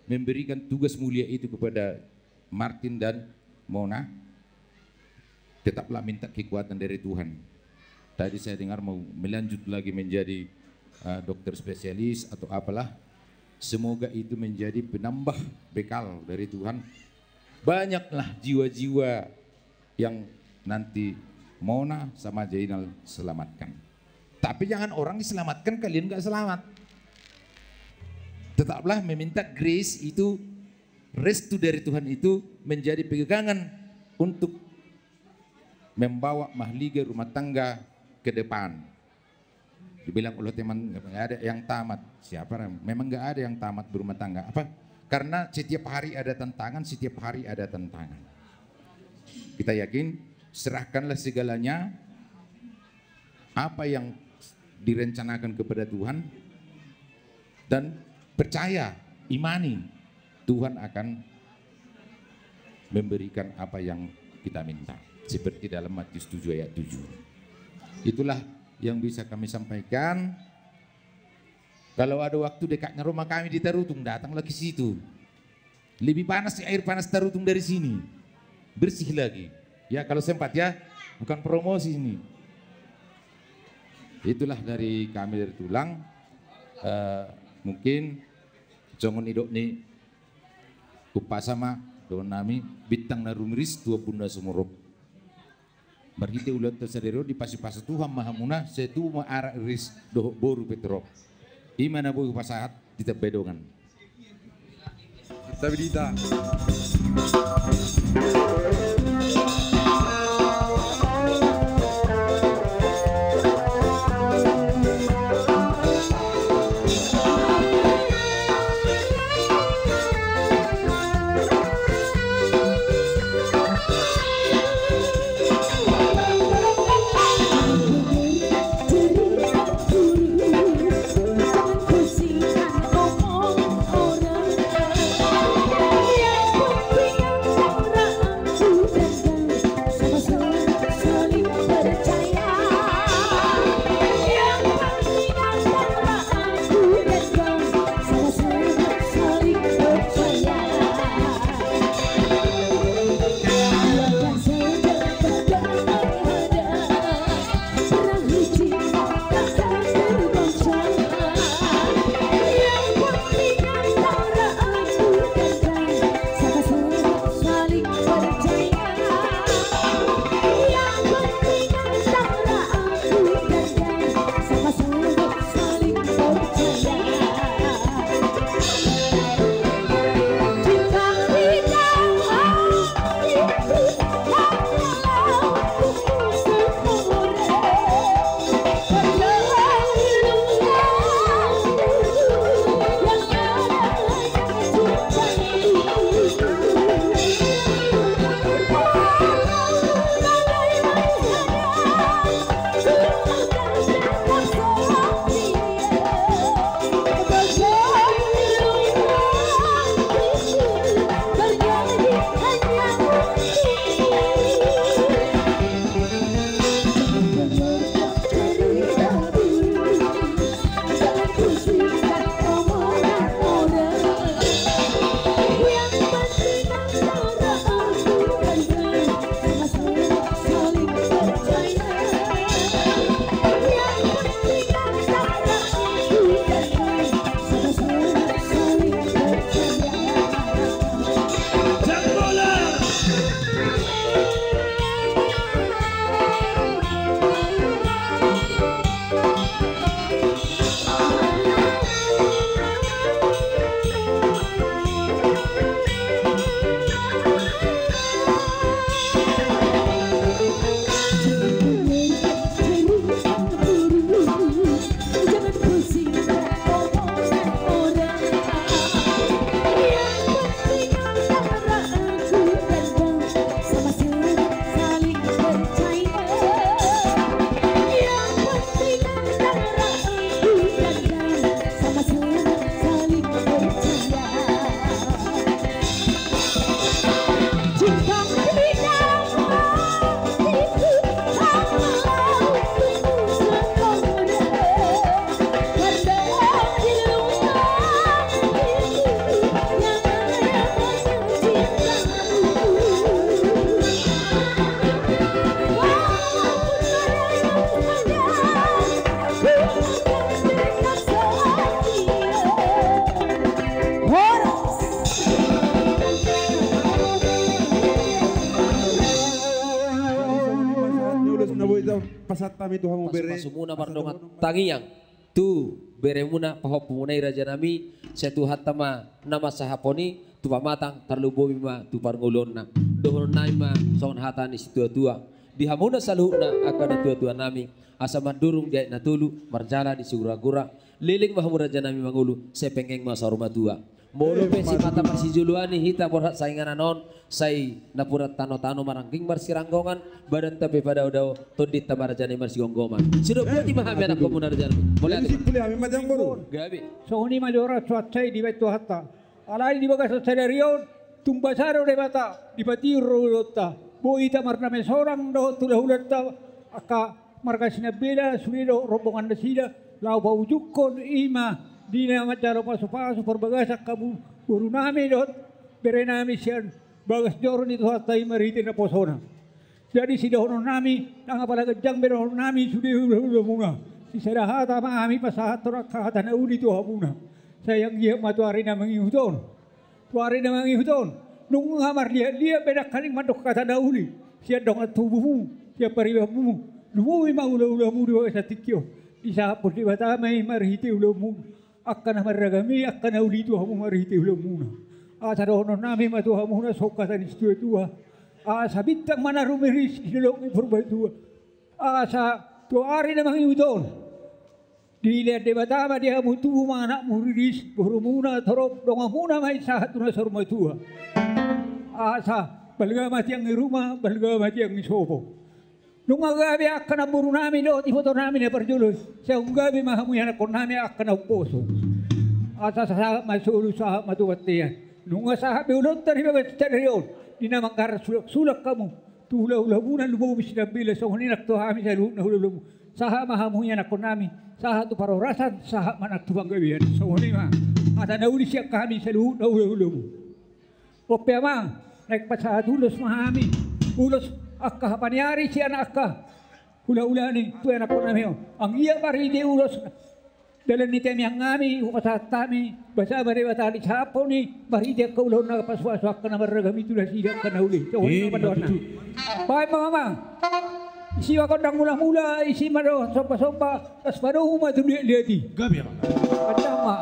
memberikan tugas mulia itu kepada Martin dan Mona. Tetaplah minta kekuatan dari Tuhan. Tadi saya dengar mau melanjut lagi menjadi, eh, dokter spesialis atau apalah. Semoga itu menjadi penambah bekal dari Tuhan. Banyaklah jiwa-jiwa yang nanti Mona sama Jainal selamatkan. Tapi jangan orang diselamatkan, kalian nggak selamat. Tetaplah meminta grace itu, restu dari Tuhan itu menjadi pegangan untuk membawa mahligai rumah tangga ke depan. Dibilang oleh teman, nggak ada yang tamat. Siapa, Ram? Memang nggak ada yang tamat berumah tangga. Apa? Karena setiap hari ada tantangan, setiap hari ada tantangan. Kita yakin, serahkanlah segalanya, apa yang direncanakan kepada Tuhan, dan percaya, imani, Tuhan akan memberikan apa yang kita minta. Seperti dalam Matius tujuh ayat tujuh. Itulah yang bisa kami sampaikan. Kalau ada waktu, dekatnya rumah kami di Tarutung, datanglah ke situ. Lebih panas air panas Tarutung dari sini. Bersih lagi. Ya, kalau sempat ya, bukan promosi ini. Itulah dari kami dari Tulang. Eh, mungkin songon nidok ni umpasa ma dohonon nami, bintang na rumiris tu ombun na sumurop. Marhite ulaonta sadari on dipasupasu Tuhan ma hamuna, sai tubu ma anak riris dohot boru pe torop. I ma na boi hupasahat di tambai dongan. Tapi dita. Pasu-pasumuna mardongan tangiang tu beremuna, pahompumuna i, rajanami. Sai Tuhanta ma na mansahaphon i tu pamatang, tarlumobi ma tu parngoluonna. Dohononnami ma songon hata ni situatua di hamuna saluhutna angka natuatuanami, asa mandurung di aek na tolu, marjala di siguragura. Leleng ma hamu, rajanami, mangolu, sai penggeng ma saur matua. Molo pe sipata marsijoloan i hita borhat sainganan on, sai napuran tanotano marangging marsiranggongan, badanta pe padaodao, tondinta ma, rajanami, marsigomgoman. Sidok boti ma hami anakkonmuna, rajanami. Mauliate. Jadi simpul hami ma, Tulang Boru. Gabe. Songon i ma jolo suhat sai dibaen Tuhanta. Alai di bagasan sadari on, tung basa do Debata, dipatiur do ulaonta. Boi hita marnamai sorang dohot hulahulanta, angka marga Sinambela, sude dohot rombongan nasida, laho paujungkon i ma di na manjalo pasupasu parbagasan hamu borunami dohot berenami sian bagas joro ni Tuhanta i marhite naposona. Jadi sidohononnami, ndang apala ganjang be dohononnami sude hulahulamuna. Sisada hata ma hami pasahathon angka hata na uli tu hamuna. Sai anggiat ma tu ari na mangihut on. Tu ari na mangihut on, nunga marliatliat be nangkaning mandok hata na uli sian dongan tubumu, sian paribanmu. Lumobi ma hulahulamu di bagasan tingki on. Disahaphon Debata ma i marhite ulaonmu, angka na marragam i, angka na uli tu hamu marhite ulaonmuna. Asa dohononnami ma tu hamuna songon hata ni situatua: Asa bintang ma na rumiris di lolong ni Purbatua, asa tu ari na mangihut on, dilehon Debata ma di hamu tubu ma anakmu riris, borumuna torop, donganmuna ma i sahat tu na saur matua. Asa balga ma tiang ni ruma, balga ma tiang ni sopo. Nunga gabe angka namborunami dohot ibotonami na parjolo i, sai gabe ma hamu ianakkonnami angka na umposo. Asa sahat ma solu, sahat ma tu bontean. Nunga sahat be ulaonta di bagasan sadari on, di na manggarar sulaksulak hamu tu hulahulamuna, lumobi Sinambela, songon i nang tu hami saluhutna hulahulamu. Sahat ma hamu ianakkonnami, sahat tu parhorasan, sahat ma nang tu panggabean. Songon i ma hata na uli sian hami saluhutna hulahulamu. Ro pe, Amang, naeng pasahat ulos ma hami. Ulos angka hapaniari sian angka hulahula ni tu ianakkonnami on. Anggiat marhite ulos dalan ni tangiangnami hupasahat hami, basa ma Debata disahaphon i marhite angka ulaon na pasupasu angka na marragam i tu nasida angka na uli. Songon i ma pandohanna. Baen ma, Amang. Isi ma gondang mulamula, isi ma dohot sombasomba, laos padomu ma tu liatliat i. Gabe, Amang. Andang ma.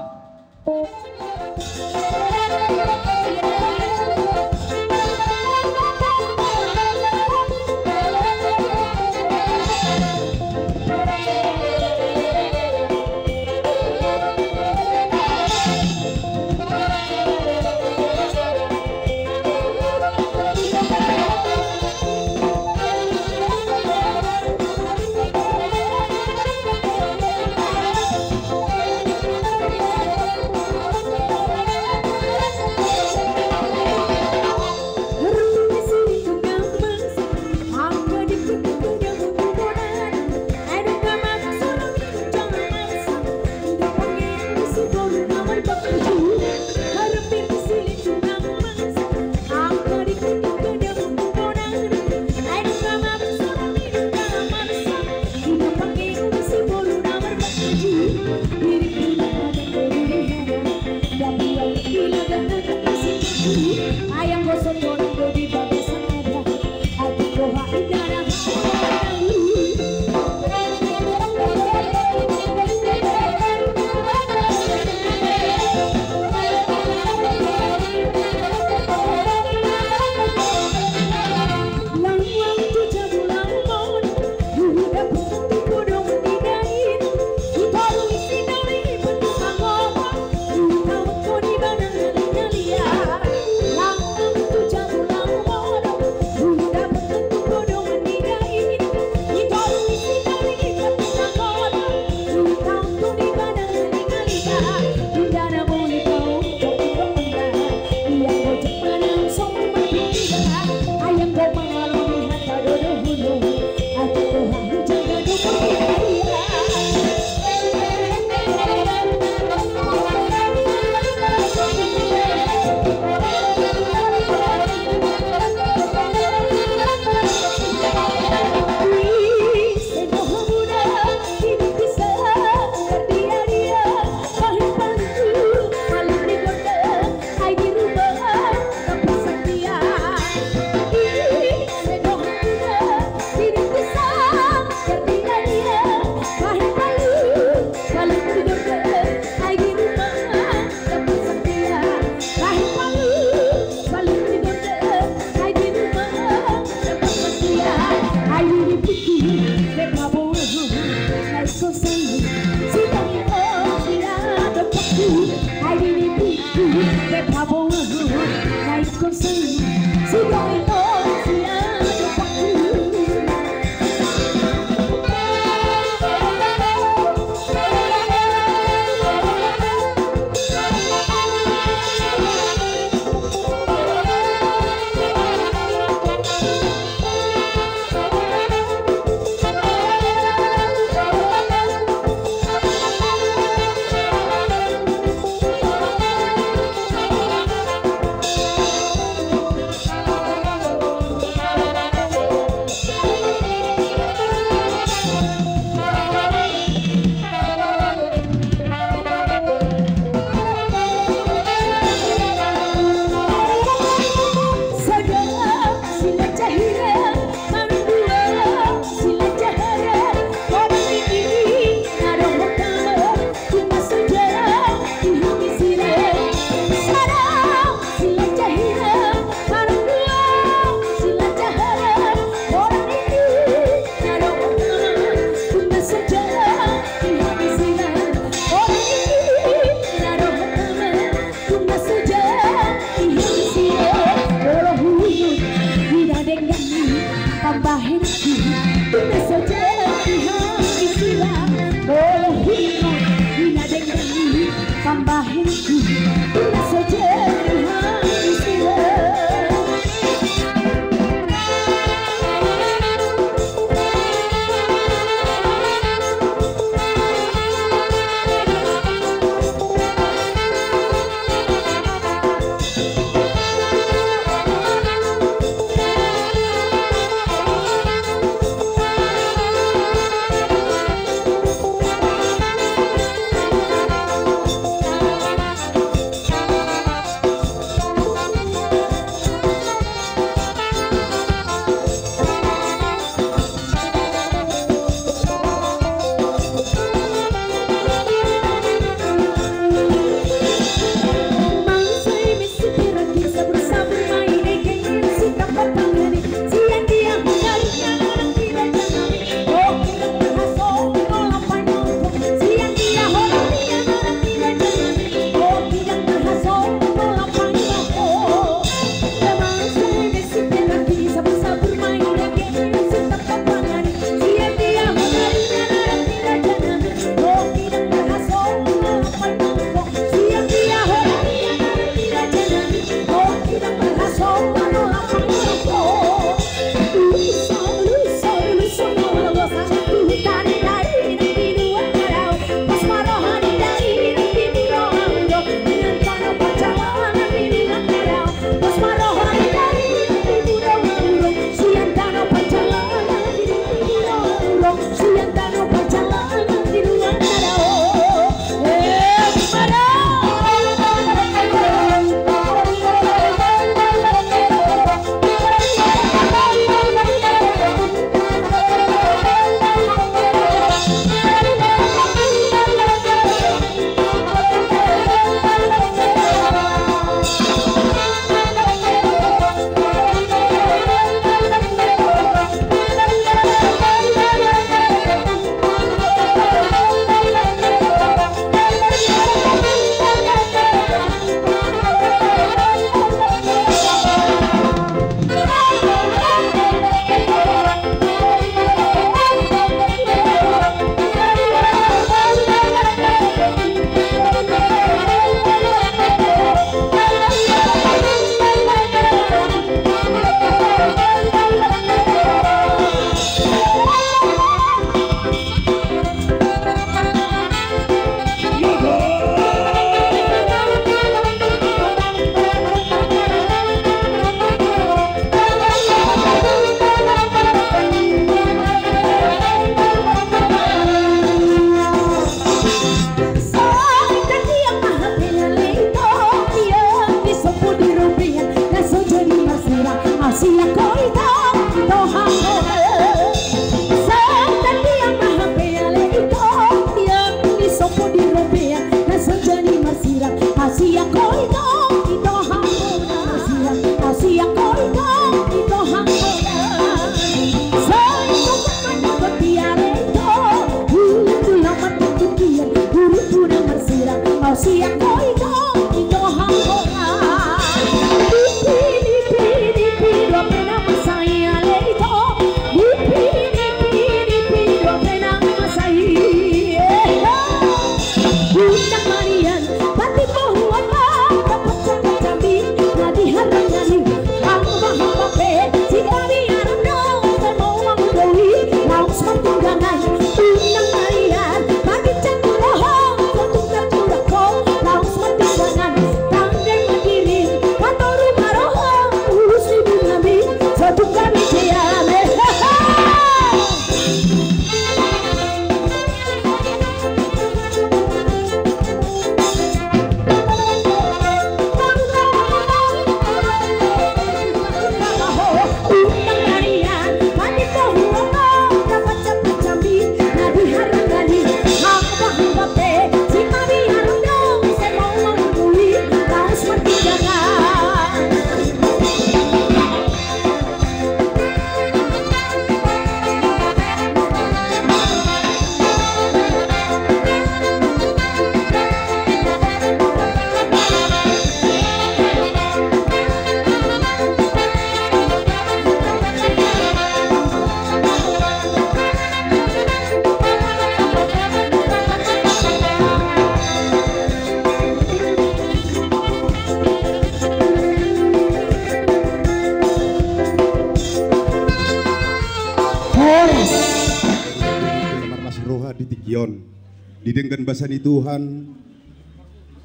Di denggan basa ni Tuhan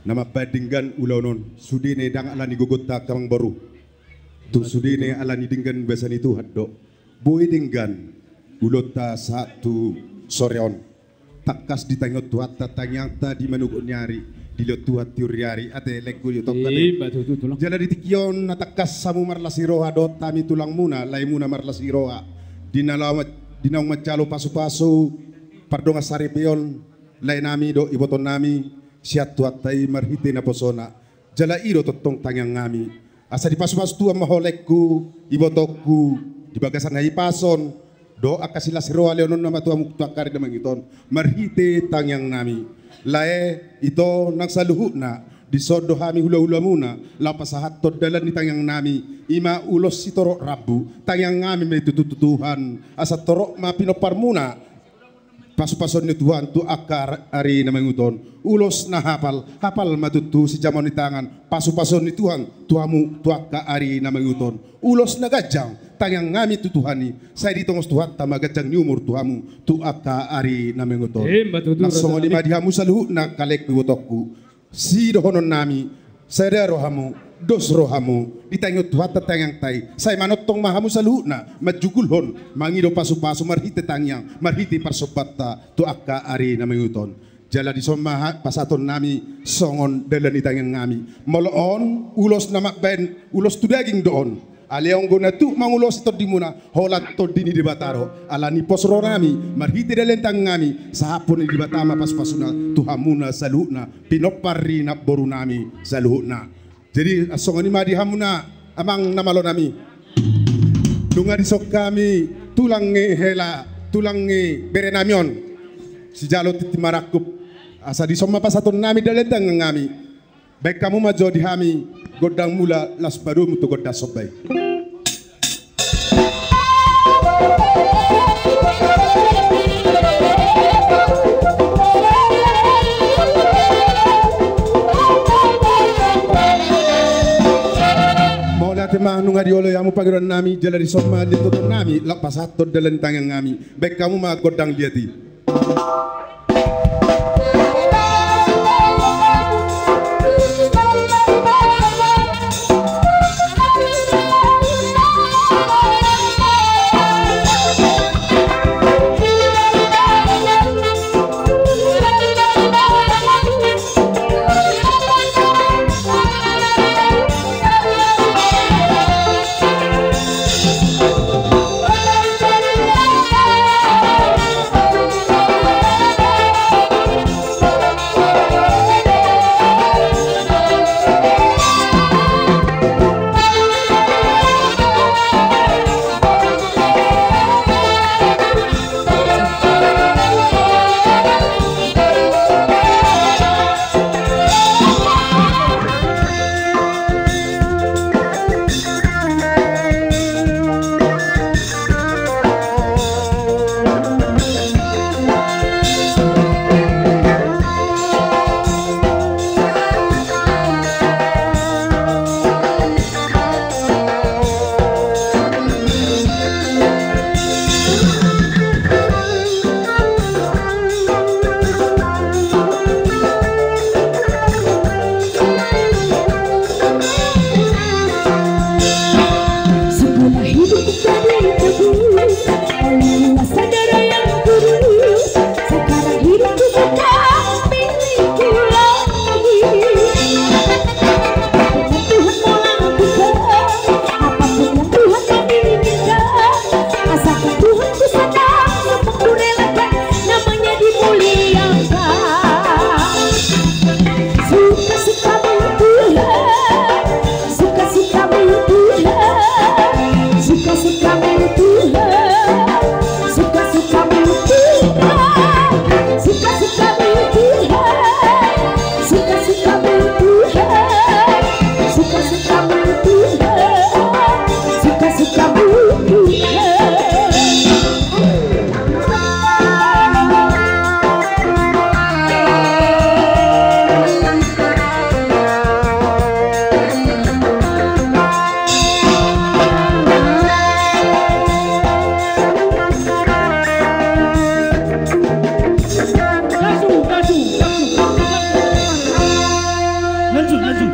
na mambaen denggan ulaon on, sudena ndang ala ni gogonta angka amang boru. Tung sudena ala ni denggan basa ni Tuhan do boi denggan ulaonta sahat tu sore on. Tangkas ditangihon Tuhanta tangiangta di manogot ni ari, dilehon Tuhan tiur ni ari, ate laengku, i do tong, ate. Ima tutu, tulang. Jala di tingki on na tangkas hamu marlas ni roha dohot hami tulangmuna, laemuna marlas ni roha. Di na laho ma-, di naung manjalo pasupasu pardongan saripeon, laenami dohot ibotonnami, sian Tuhanta i marhite naposona. Jala i do tongtong tangiangnami. Asa dipasupasu Tuhan ma ho laengku, ibotongku, di bagasan hahipason dohot angka silas ni roha lehononna ma tu hamu tu angka ari na mangihut on, marhite tangiangnami. Lae, ito nang saluhutna, dison do hami hulahulamuna laho pasahathon dalan ni tangiangnami, ima ulos sitorop rambu. Tangiangnami ma i tutu tu Tuhan, asa torop ma pinomparmuna pasupason ni Tuhan tu angka ar-, ari na mangihut on. Ulos na hapal, hapal ma tutu sijamaon ni tangan pasupason ni Tuhan tu hamu tu angka ari na mangihut on. Ulos na ganjang, tangiangnami tu Tuhan i, sai ditongos Tuhanta ma ganjang ni umur tu hamu tu angka ari na mangihut on. Ima tutu. Nang songon i ma di hamu saluhutna, laengku, ibotongku. Sidohononnami, sada rohamu, dos rohamu, ditangihon Tuhanta tangiangta i, sai manongtong ma hamu saluhutna manjugulhon, mangido pasupasu marhite tangiang, marhite parsombanta tu angka ari na mangihut on. Jala dison ma ha-, pasahatonnami songon dalan ni tangiangnami. Molo on ulos na mambaen ulos tu daging do on, alai anggo na tuk mangulosi tondimuna, holan Tondi ni Debata do. Ala ni pos rohanami, marhite dalan ni tangiangnami, sahaphon ni Debata ma pasupasuna tu hamuna saluhutna, pinompar ni namborunami saluhutna. Jadi, songon i ma di hamuna amang na malonami. Nunga dison hami tulang ni hela, tulang ni berenami on, sijalo tintin marangkup. Asa dison ma pasahatonnami dalan ni tangiangnami. Baen hamu ma jo di hami gondang mula, laos padomu tu gondang somba i. Mauliate ma, nunga dioloi hamu pangidoannami, jala dison ma liatonnami laho pasahathon dalan ni tangiangnami. Baen hamu ma gondang liat i. Lanjut, lanjut.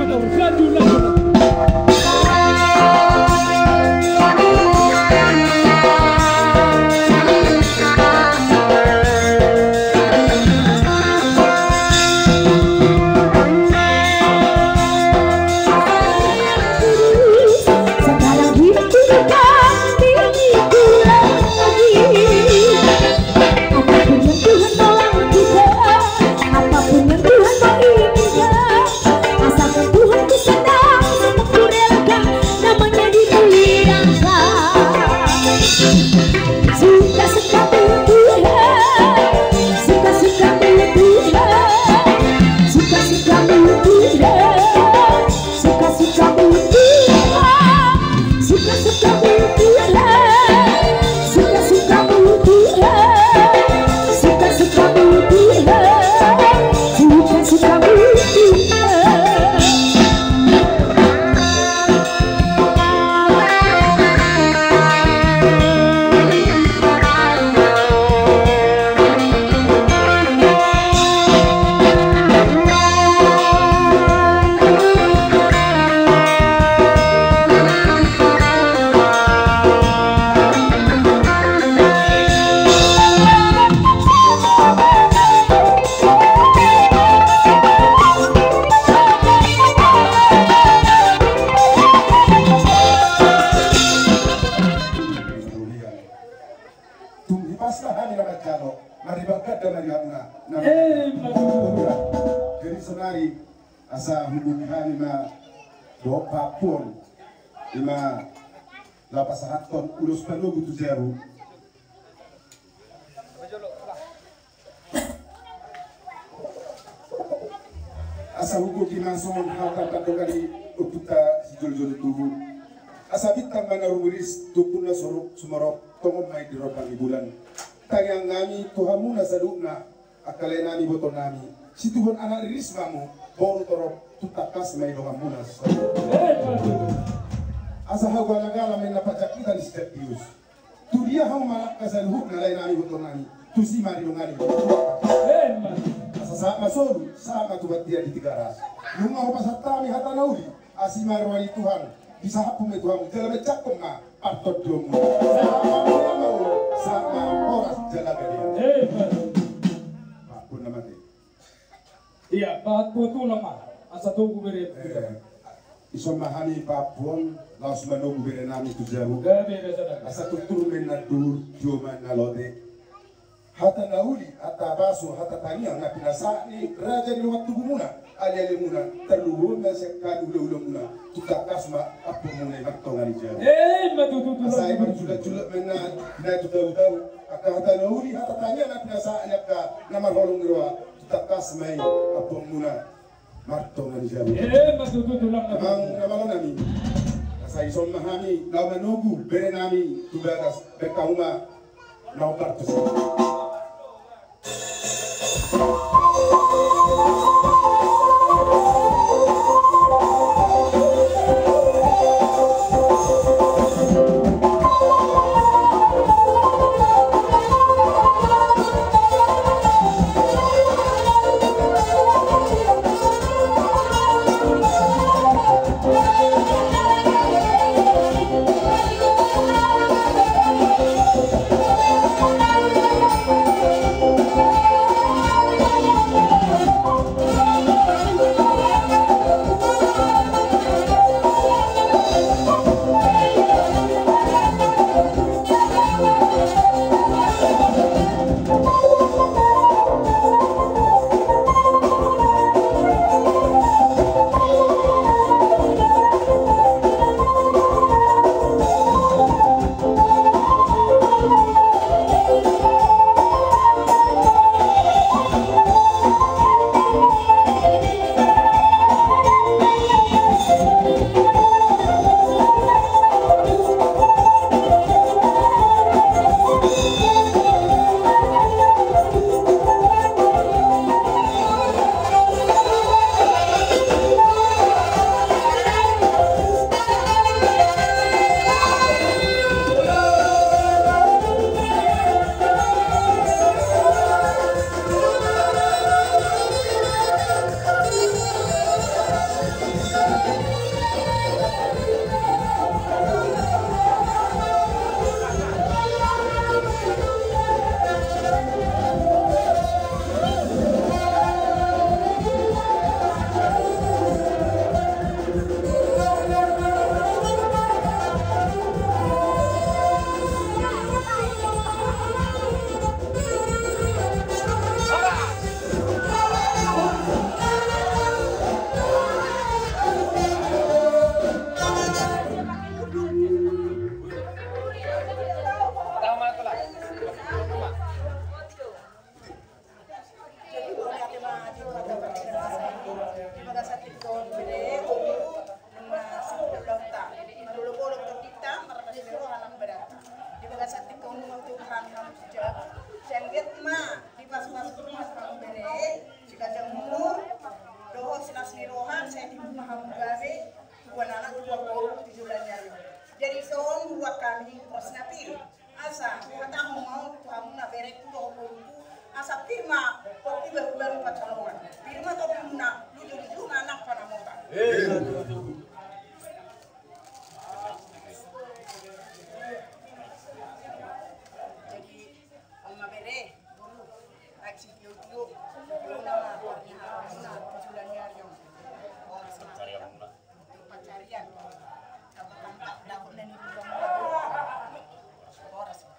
Sekarang hidupku bukan milikku lagi. Apapun yang Tuhan mau lakukan, apapun yang Tuhan mau inginkan, asalkan Tuhan ku senang, senang ku relakan, namanya dimuliakan. Suka-sukamu Tuhan, suka-sukamu Tuhan, suka-sukamu Tuhan. Suka-sukamu Tuhan, suka-sukamu Tuhan, suka-sukamu Tuhan, suka-sukamu Tuhan, suka-sukamu Tuhan. Tung hipasna hami na manjalo, maribak ganda ma di hamuna. Eh, betul. Jadi sonari asa hubungi hami ma dohot papuon, ima laho pasahathon ulos panogu tu jabu. Asa hugohi ma songon hata pandokani ompunta sijolojolo tubu. Asa bintang ma na rumiris, tu ombun na sumorop, tongon ma i di rombang ni bulan. Tangiang nami tu hamuna saluhutna, angka lae nami, iboto nami. Situhon anak riris ma hamu, boru torop, tu tangkas ma i donganmuna. Asa hau galagala ma inna panjangkitan ni si Jatius. Tu dia hamu mangalangka saluhutna, lae nami, iboto nami, tusi ma didongani. Asa sahat ma solu, sahat ma tu bontean di Tigaras. Nunga hupasahat hami hata na uli, asi ma roha ni Tuhan, disahaphon ma i tu hamu, jala manjangkon ma partondionmuna. Sahat ma muna ma olo, sahat ma horas jala gabe. Papuon na mate. Ia, papuon tulang ma, asa togu bere. Eh, ison ma hami papuon, laos manogu bere nami tu jabu. Gabe, gabe, gabe. Asa turtur ma inna duhur, tio ma inna lote. Hata na uli, hata baso, hata tangiang, na pinasahat ni raja ni dongan tubumuna, alialimuna, tarlumobi ma sian hami hulahulamuna, tu tangkas ma ampuonmuna i martonga ni jabu. Eh, ima tutu, tutu. Asa i marjulakjulak ma inna, na tu tautau, angka hata na uli, hata tangiang, na pinasahat ni angka na marholong ni roha, tu tangkas ma i ampuonmuna martonga ni jabu. Eh, ima tutu, tulang. Amang na malo nami. Asa ison ma hami, laho manogu bere nami tu bagas, baen hamu ma na hombar tusi. Jadi, Oma bere, boru, aksi tio-tio, tio nama, warna, warna, tujuh lani ariong. Horas ma. Pancarian. Dapat angka, dapat nani rumah. Horas ma.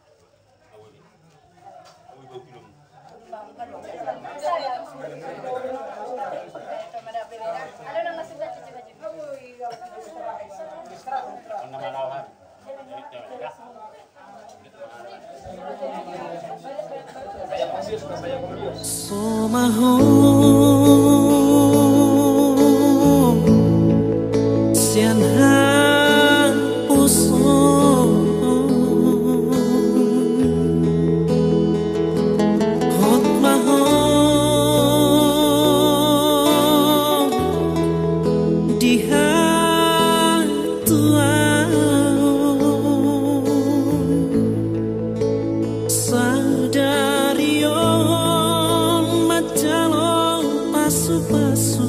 Somaho sian haposo. Hot ma ho di hatuaon, sadari on manjalo pasu-pasu.